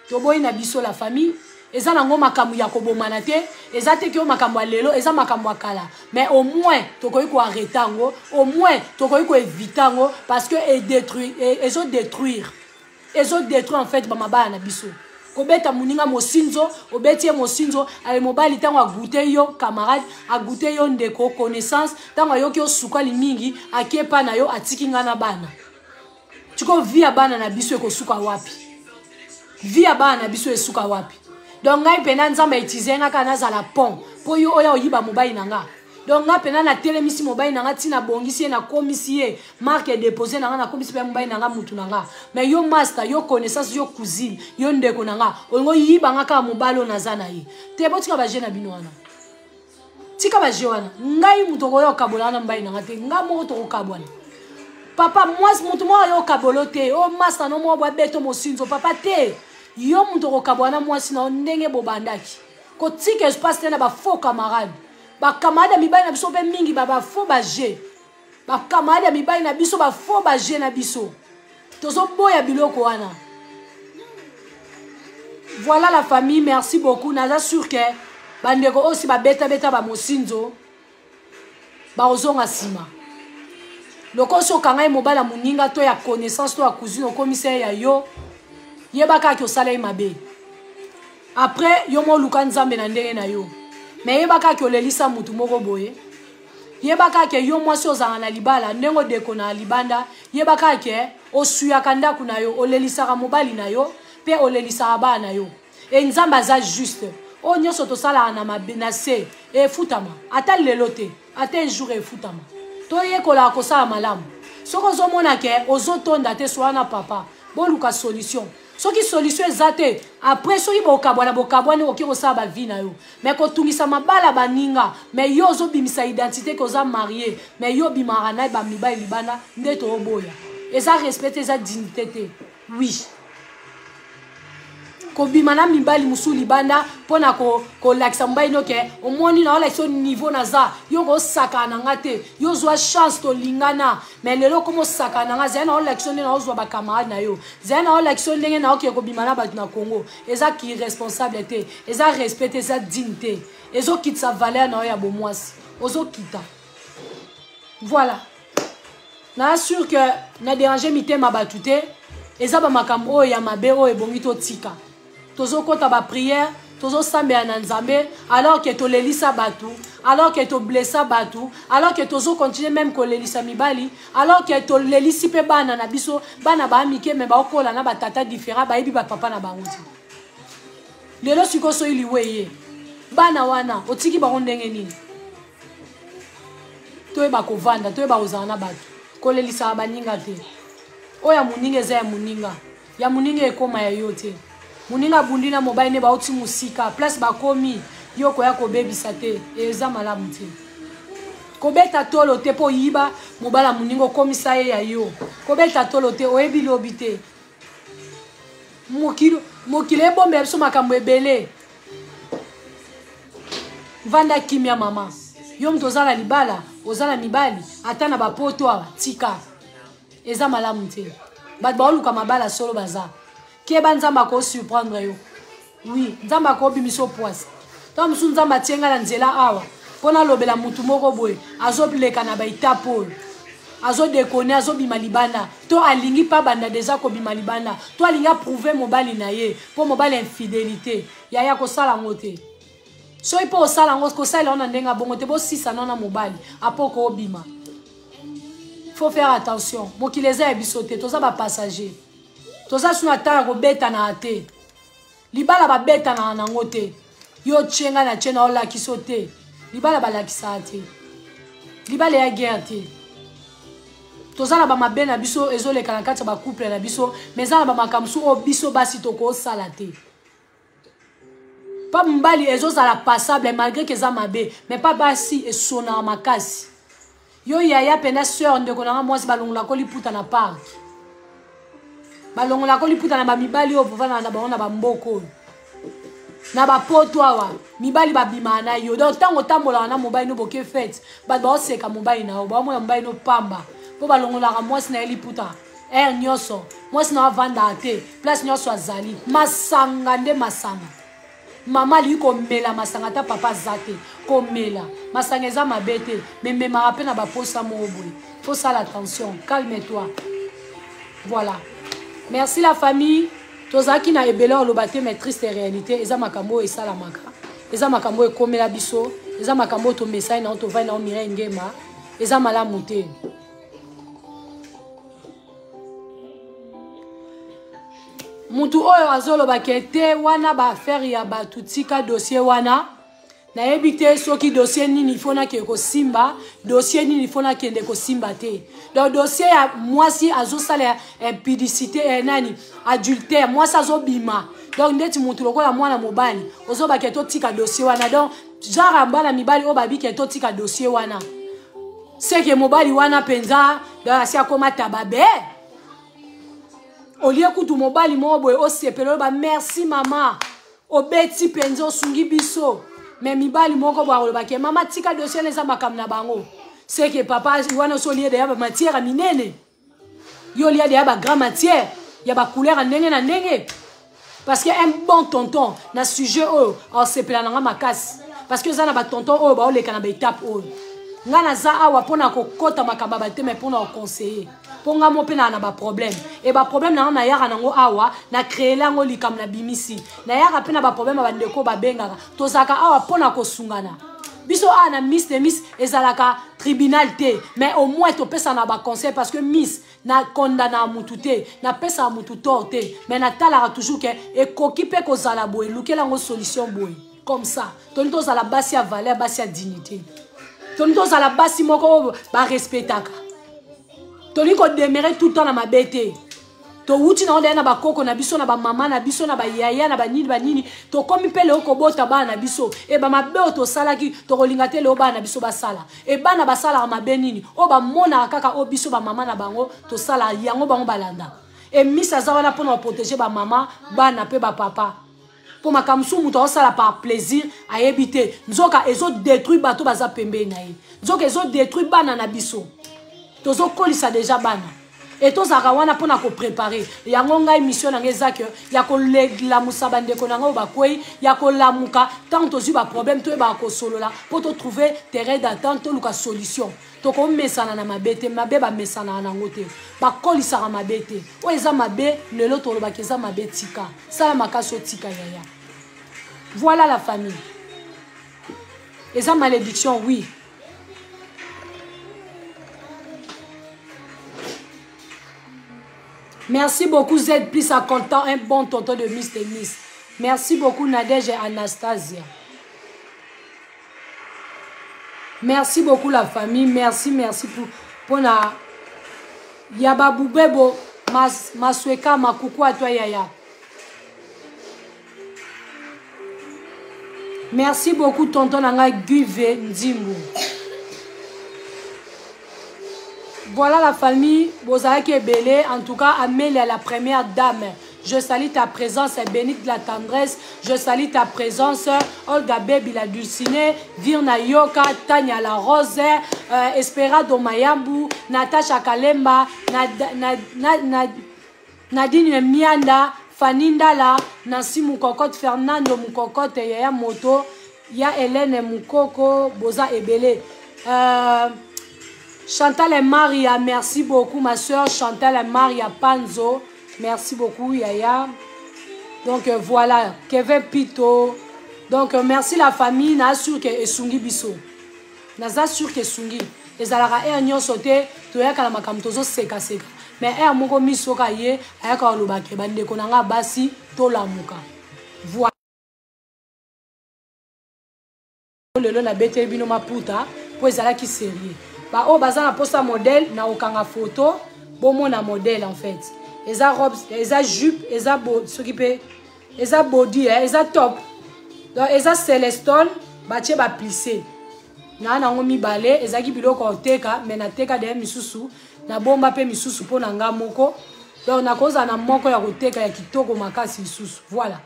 Toboyi na biso, la famille. Eza nango makambo ya kobomana te, eza te ke yo makambo ya lelo, eza makambo ya kala, mais au moins tokoki koarrêter yango, au moins tokoki koéviter yango, parce que edétruire, ezodétruire, ezodétruire en fait bamabala na biso. Kobeta moninga mosinzo, obeti ye mosinzo, ale mobali ntango agute yo camarade, agute yo ndeko connaissance, ntango ayoki yo sukali mingi, akepa na yo, atiki nga na bana. Tiko vie ya bana na biso ekosuka wapi? Vie ya bana na biso esuka wapi? Donc ngai mpena Nzambe autilize nga kaka nazala pont mpo yo oya oyiba mobali na nga. Donc nga mpena natelemisi mobali na nga ntina bongisi ye, nakomisi ye marque depose na nga, nakomisi mpe mobali na nga mutu na nga. Mais yo master, yo connaissance, yo cousine, yo ndeko na nga, olingo oyiba nga kaka mobali oyo naza na ye te. Botika baje na bino wana, tika baje wana. Ngai moto okoya okabola wana mobali na nga te, nga moko tokokabwana. Papa mwasi motu moko ayo okabolo te, o master no moko bwabeto mosinzo papa te. Yo moto okokabwana mwasi na yo ndenge bobandaki. Kotika espace te na ba faux camarade. Ba camarade ya mibali na biso mpe mingi ba faux baje. Ba camarade ya mibali na biso ba faux baje na biso. Tozoboya biloko wana. Voilà la famille, merci beaucoup. Naza sûr que bandeko oyo si babetabeta ba mosinzo bakozonga nsima. Lokola soki okanga ye mobali ya moninga to ya connaissance to ya cousine, okomisa ye ya yo, yeba kaka osala ye mabe. Après yo mo oluka Nzambe na ndenge na yo, me yeba kaka olelisa mutu moko boye. Yeba kaka yo mwasi ozalaka na libala, ndenge odeko na libanda, yeba kaka osuyaka ndako na yo, olelisaka mobali na yo mpe olelisaka bana na yo. E Nzambe aza juste. Oyo nyonso tosalaka na mabe na se efutama, ata lelo te, ata un jour efutama. Toyekolaka kosala malamu. Soki ozomona ke ozotonda te, soa na papa, boluka solution. Soki solution eza te, après soki bokabwana, bokabwani, okoki kosala bavie na yo. Mais kotungisa mabala baninga, mais yo ozobimisa identité ke oza marie, mais yo obimaka na bamibali libanda, nde tooboya. Eza respect te, eza dignité te. Oui, kobima na mibali mosusu libanda mpona kolakisa mobali noke omoni na olakisa yo niveau naza, yo kosakana na nga te, yo zwa chance tolingana, mais lelo okoma osakana na nga. Zala na olakisa yo ndenge naozwa bacamarade na yo, zala na olakisa yo ndenge naokee kobima na bato na Congo. Eza kiresponsable te, eza respect te, eza digne te, ezokitisa valeur na yo ya bomwasi, ozokita. Voilà, na sûr que na déranger mitema bato te. Eza bamakambo oyo ya mabe oyo ebongi totika. Tozokɔta baprière, tozosambela na Nzambe, alors ke tolelisa bato, alors ke toblessa bato, alors ke tozocontinue même kolelisa mibali, alors ke tolelisi mpe bana na biso. Bana baa mike me baokola na batata différent, bayebi bapapa na bango te. Lelo sikoyo soki liwa eye, bana wana otiki bango ndenge nini? Toyeba kovanda, toyeba kozala na bato, kolelisaka baninga te. Oyo ya moninga eza ya moninga, ya moninga ekóma ya yo te. Moninga abundi na mobali ne bauti mosika, place bakomi, yo koya kobebisa te, eza malamu te. Kobeta tolo te mpo oyiba mobali ya moninga okomisa ye ya yo. Kobeta tolo te, oyebi lobi te. Mokili, mokili ebombela biso makambo ebele. Vanda kimia mama. Yo moto oza na libala, oza na mibali ata na bapoto awa, tika, eza malamu te. Bato baoluka mabala solo baza. Keba, Nzambe akosurprendre yo. Oui, Nzambe akobimisa poise. Ntango mosusu Nzambe atie ngai na nzela awa mpo nalobela motu moko boye azoleka na baetape oyo, azodekone, azobima libanda, to alingi mpe abanda deja kobima libanda, to alingi aprouve mobali na ye mpo mobali ya infidélité. Yaya, kosala yango te. Soki mpo osala yango, kosalela yango na ndenge ya bongo te. Bosisa nano na mobali apo koobima. Faut faire attention, mokili eza ya biso te, toza bapassager, toza suna ntango ya kobetanaka te. Libala babetanaka nango te. Yo tie ngai na tie na olakisa te, libala balakisaka te, libala ya guerre te. Toza na bamabe na biso ezoleka na kati ya bacouple na biso, mais eza na bamakambo mosusu oyo biso basi tokosala te. Pa mobali ezozala passable malgré ke eza mabe, mais pa basi esonaka makasi. Yo yaya mpena sœur, ndeko nanga mwasi, balongolako liputa na park, balongolako liputa na bamibali oyo bovandaka na bango na bamboka oyo, na bapoto awa. Mibali babimaka na yo, donc ntango otambolaka na mobali no, boke fête, bato baoseka mobali na yo, baomona mobali no pamba, mpo balongolaka mwasi na ye liputa aire nyonso. Mwasi na yo avandaka te place nyonso azali masanga nde masanga. Mama alingi komela masanga ata papa aza te. Komela masanga eza mabe te, me memaka mpe na baposa moko boye. Fosala attention, calme toi. Voilà, merci la famille. Tozalaki na ebele oloba te, mais triste réalité eza makambo oyo esalamaka, eza makambo oyo ekomela biso, eza makambo oyo tomesani nango, tovandi nango. Mireille Ngema, eza malamu te. Mutu oyo azoloba ke te wana baaffaire ya bato, tika dossier wana. Nayebi te soki dossier nini ifo nakende kosimba, dossier nini ifo nakende kosimba te. Donc dossier ya mwasi azosala impudicité, nani, adultère, mwasi azobima. Donc ndeti motu lokola mwana mobali ozobake totika dossier wana. Donc genre ya bana mibali oyo babike totika dossier wana, seke mobali wana mpenza donc asi akoma tababe. Olie kutu mobali moko boye osepela, oyo ba merci mama, obeti mpenza, osungi biso. Me mibali moko boye akolobaki mama tika dossier wana, eza makambo na bango. Seke papa wana oso olie deya bamatière ya minene, yo olia deya bagrand matière ya bacouleur ya ndenge na ndenge. Parce que un bon tonton na sujet oyo aosepela nanga makasi, parce que eza na batonton oyo baoleka na baétape oyo. Nga naza awa mpona kokɔta makambo ya bato, me mpona koconseiller, mpo nga mo mpe naa na baproblème. E baproblème na nga nayaka nango awa, na créela yango likambo, na bimisi. Nayaka mpe na baproblème ya bandeko babengaka. Tozalaka awa mpona kosungana biso awa na Miss de Miss. Ezalaka tribunal te, mais au moins topesana baconseil, parce que miss nakondana mutu te, napesaka mutu tort te, mais natalaka toujours ke ekoki mpe kozala boye, lukela yango solution boye. Comme ça toni tozala basi ya valeur, basi ya dignité, toni tozala basi moko oyo barespectaka. Tolingi kodemeurer tout le temps na mabe te. Towuti nango deya na bakoko na biso, na bamama na biso, na bayaya, na banini banini. Tokomi mpe leo kobota bana na biso. E bamabe oyo tosalaki, tokolinga te leo bana na biso basala. E bana basalaka mabe nini? Oyo bamonaka kaka oyo biso bamama na bango tosala, yango bango balandaka. E miss aza wana mpona koprotéger bamama, bana mpe bapapa, mpo makambo mosusu moto aosala par plaisir, ayebi te nzoka ezodétruire bato baza pembeni na ye, nzoka ezodétruire bana na biso. Tozokolisa deja bana e tozalaka wana mpona kopréparer yango. Ngai mission na ngai eza ke ya kolamusa bandeko na ngai oyo bakwei, ya kolamuka. Ntango tozwi baproblème, toyebaka kosolola mpo totrouve terrain d'entente, toluka solution. Tokomesana na mabe te. Mabe bamesanaka nango te, bakolisaka mabe te. Oyo eza mabe lelo, tolobaki eza mabe, tika, sala makasi otika yaya. Voilà la famille, eza malédiction, oui. Merci beaucoup Z plus à content, un bon tonton de Miss de Miss. Merci beaucoup Nadège et Anastasia. Merci beaucoup la famille, merci, merci pour la Yababubebo mas masweka makuku à toi yaya. Merci beaucoup tonton nanga Guve Ndimbu. Voilà la famille, bozalaki ebele. En tout cas, Amélia la première dame, je salue ta présence, bénite de la tendresse. Je salue ta présence, Olga Baby la Dulcinée, Virna Yoka, Tania la Rose, Esperado Mayambu, Natacha Kalemba, Nad, Nad, Nad, Nad, Nadine Mianda, Fanny Ndala, Nancy Mukokote, Fernando Mukokote, Yaya Moto, Ya Hélène Mukoko, Boza Ebele. Chantal et Maria, merci beaucoup ma soeur Chantal et Maria Panzo, merci beaucoup Yaya. Donc voilà, Kevin Pito. Donc merci la famille, na sûr que esungi biso. Naza sûr que esungi. Ezalaka heure nyonso te toyaka na makambo tozosekaseka, mais heure moko misoka ye ayaka kolobake bandeko na nga basi tolamuka. Voilà, lelo nabeteli bino maputa mpo ezalaki sérieux. Baoyo baza na mposa modèle, na kokanga photo bomona modèle. En fait eza robe, eza jupe, eza soki mpe eza body, eh, eza top. Donc eza celestone, batie baplisse naa nango mibale. Ezalaki biloko ya koteka, me nateka deya misusu, nabomba mpe misusu mpo na nga moko. Donc nakozala na moko ya koteka ya kitoko makasi lisusu. Voilà,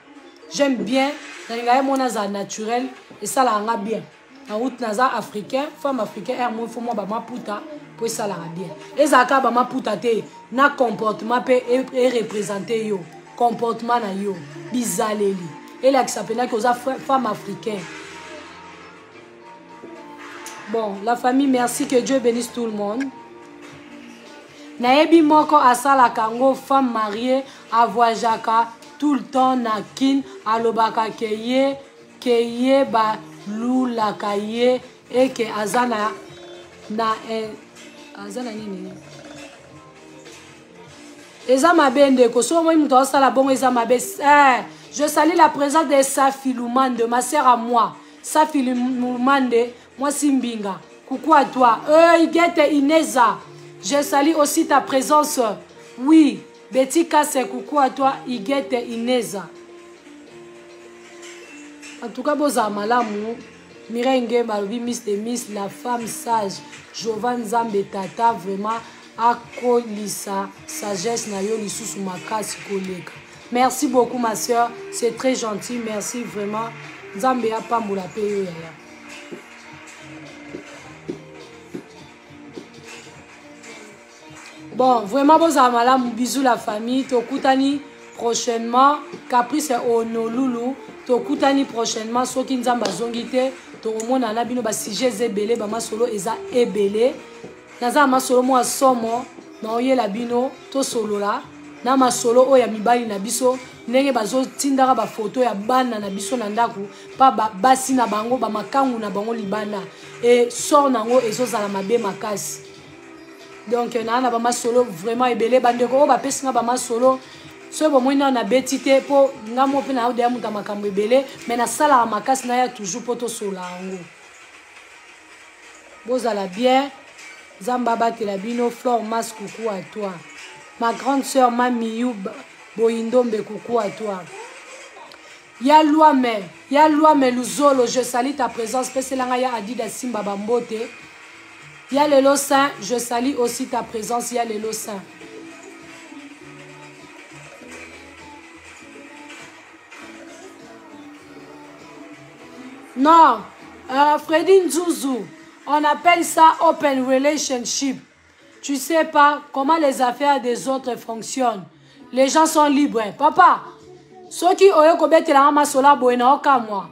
j'aime bien, nalinga ye mona azala naturel, esalaka nga bien. Na route naza africain, femme africain, aire mo fo mwa bamaputa mpo esalaka bien. Ezalaka bamaputa te, na comportement mpe ereprésente yo, comportement na yo, bizaleli elakisa mpenzaki oza femme africain. Bon, la famille, merci, que Dieu bénisse tout le monde. Nayebi moko asalaka yango, femme mariée avoyageaka. tout le temps na kin alobaka ke ye ke ye balulaka ye eke aza na na eh, aza na nini eza mabe ndeko soki omoni moto azosala bongo eza mabe eh, je salue la présence de safi lumande ma sœur à moi safi lumande mwasi mbinga coucou à toi euh, igete ineza je salue aussi ta présence oui Betty Kase, coucou à toi, Igete Ineza. En tout cas, bozala malamu. Mireille Ngemba alobi Miss de Miss, la femme sage. Jovan Nzambe tata vraiment akolisa sagesse na yo lisusu makasi koleka. Merci beaucoup ma soeur, c'est très gentil, merci vraiment. Nzambe apambola pe yo yaya. Bon, vraiment bozala malamu, bisous la famille, tokutani prochainement, Caprice Honolulu, tokutani prochainement soki Nzambe azongi te, tokomona na bino ba sujets ebele, ba masolo eza ebele. Naza na masolo mwa somo, naoyela bino tosolola na masolo oyo ya mibali na biso ndenge bazotindaka bafoto ya bana na biso na ndako mpa basi na bango bamakangu na bango libanda e sort na yango ezozala mabe makasi donc naa na bamasolo vraiment ebele bandeko oyo bapesi nga bamasolo soki bomoni nao nabeti te mpo nga mo mpe naodeya moto ya makambo ebele mai nasalaka makasi naya toujours mpo tosola yango bozala bien nzambe abatela bino flore mas coucou à toi ma grande sœur mamiyu boyindombe coucou à toi ya luame ya luame luzolo je salue ta présence pesela ngai ya adida simba bambote ya lelo saint je salue aussi ta présence ya lelo saint non euh, Freddy Nzuzu on appelle ça open relationship tu sais pas comment les affaires des autres fonctionnent les gens sont libres papa soki oye kobetela nga masolo ya boye na okamwa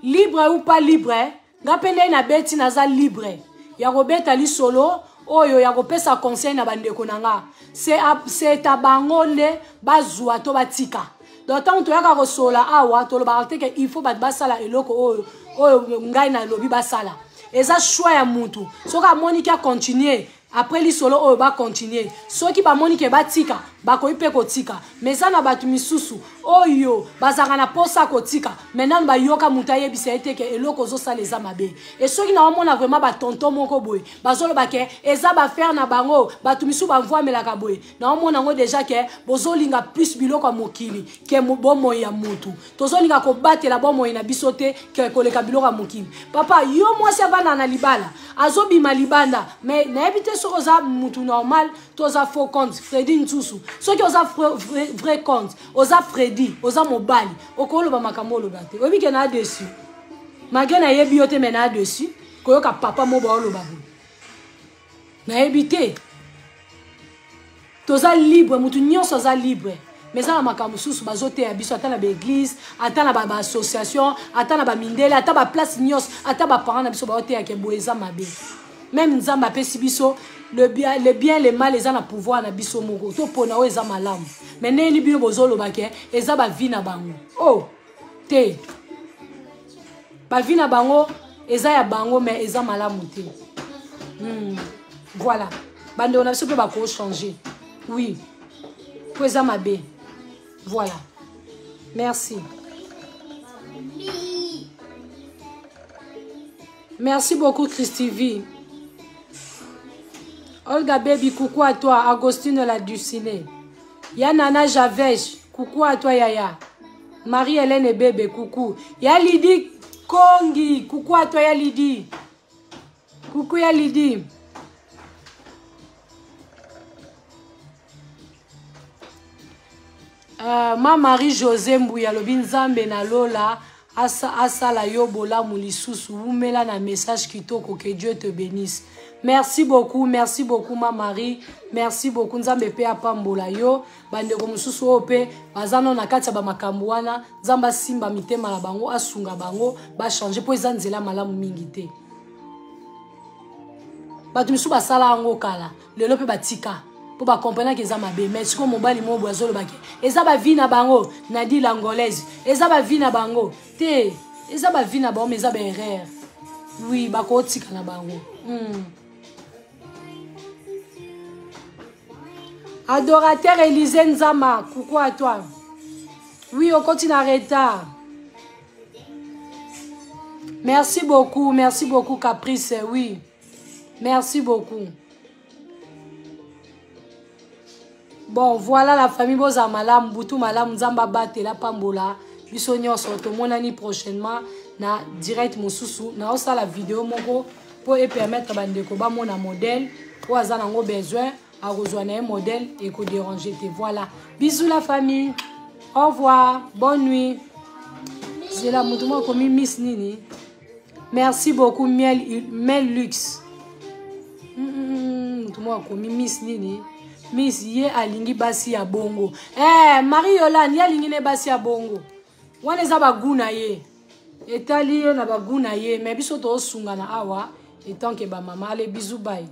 libre ou pas libre nga mpe ndenge nabeti naza libre ya kobeta lisolo oyo ya kopesa conseil na bandeko na nga c'est a bango nde bazwa to batika donc ntango toyaka kosolola awa tolobaka te ke il faut bato basala eloko oyo oyo ngai nalobi basala eza choix ya mutu soki amoni ki acontinue après lisolo oyo bacontinue soki bamoni ke batika bakoki mpe kotika ma eza na bato misusu oyo bazalaka na mposa kotika me nanu bayoka moto ayebisa ye te ke eloko ozosala eza mabe e soki naomona vraiment batonton moko boye bazoloba ke eza bafere na bango bato misusu bamvwamelaka boye naomona yango deja ke bozolinga plus biloko ya mokili ke bomoi ya motu tozolinga kobatela bomoi na biso te ke koleka biloko ya mokili papa yo mwasi avanda na libala azobima libanda mais nayebi te soki oza mutu normal to oza faux compte fredi nsusu soki oza vrai, vrai compte oza fredi oza mobali okoloba makambo oloba te oyebi ke naa dessus malgré nayebi yo te mais naa dessus koyoka papa mobo aoloba boye nayebi te toza libre motu nyonso aza libre mais eza na makambo mosusu bazoteya biso ata na baeglise ata na baassociation ata na bamindele ata baplace nyonso ata baparent na biso baoteyake boye eza mabe meme nzambe apesi biso le bien le, bien, le mal eza na pouvoir na biso moko topona oyo eza malamu mais ndenge nini bino bozoloba ke eza bavi na bango oh te bavi na bango eza ya bango mais eza malamu te Voilà bandeko na biso mpe bakochange oui mpo eza mabe voilà merci merci beaucoup christivie olga baby coucou à toi agostino la ducine ya nana javege coucou à toi yaya marie-hélène ebebe coucou ya lidi kongi coucou à toi ya lidi Coucou ya Lydie. Uh, ma Marie José Mbuya alobi Nzambe na lola asa, asala yo bolamu lisusu wumela na message kitoko que Dieu te bénisse. Merci beaucoup, merci beaucoup ma Marie, merci beaucoup Nzambe pe apambola yo. Bandeko mosusu oyo pe baza no na kati ya ba makambo wana, Nzambe asimba mitema na bango, asunga bango, ba changer po eza nzela malamu mingi te. Bato misusu basala yango kala, lelo pe batika. Mpo bakomprenaki eza mabe. Mais sikoyo mobali moko boye azolobaki eza bavi na bango na dile angolaise, eza bavi na bango te, eza bavi na bango, mais eza baerreur. Oui, bakotika na bango. Adorateur Élysée Nzama, coucou à toi. Oui, okoti na retard. Merci beaucoup, merci beaucoup Caprice, oui. Merci beaucoup. Bon, voilà la famille, boza malamu, butu malamu, Nzamba batela pambola, biso nyonso tomonani prochainement na direct mosusu, na osala vidéo moko po e permettre bandeko bamona modèle oyo aza nango besoin, akozwa na ye modèle eko déranger te. Voilà. Bisous la famille. Au revoir. Bonne nuit. Zela moto moko akomi Miss nini? Merci beaucoup Miel Mel Luxe. Moto moko akomi Miss nini? Miss ye alingi basi ya bongo. Eh, Marie Yolande ye alingi ne basi ya bongo. Wana eza bagu na ye. Etali ye na bagu na ye, mais biso tosungana awa etant que bamama. Allez, bisous, bye.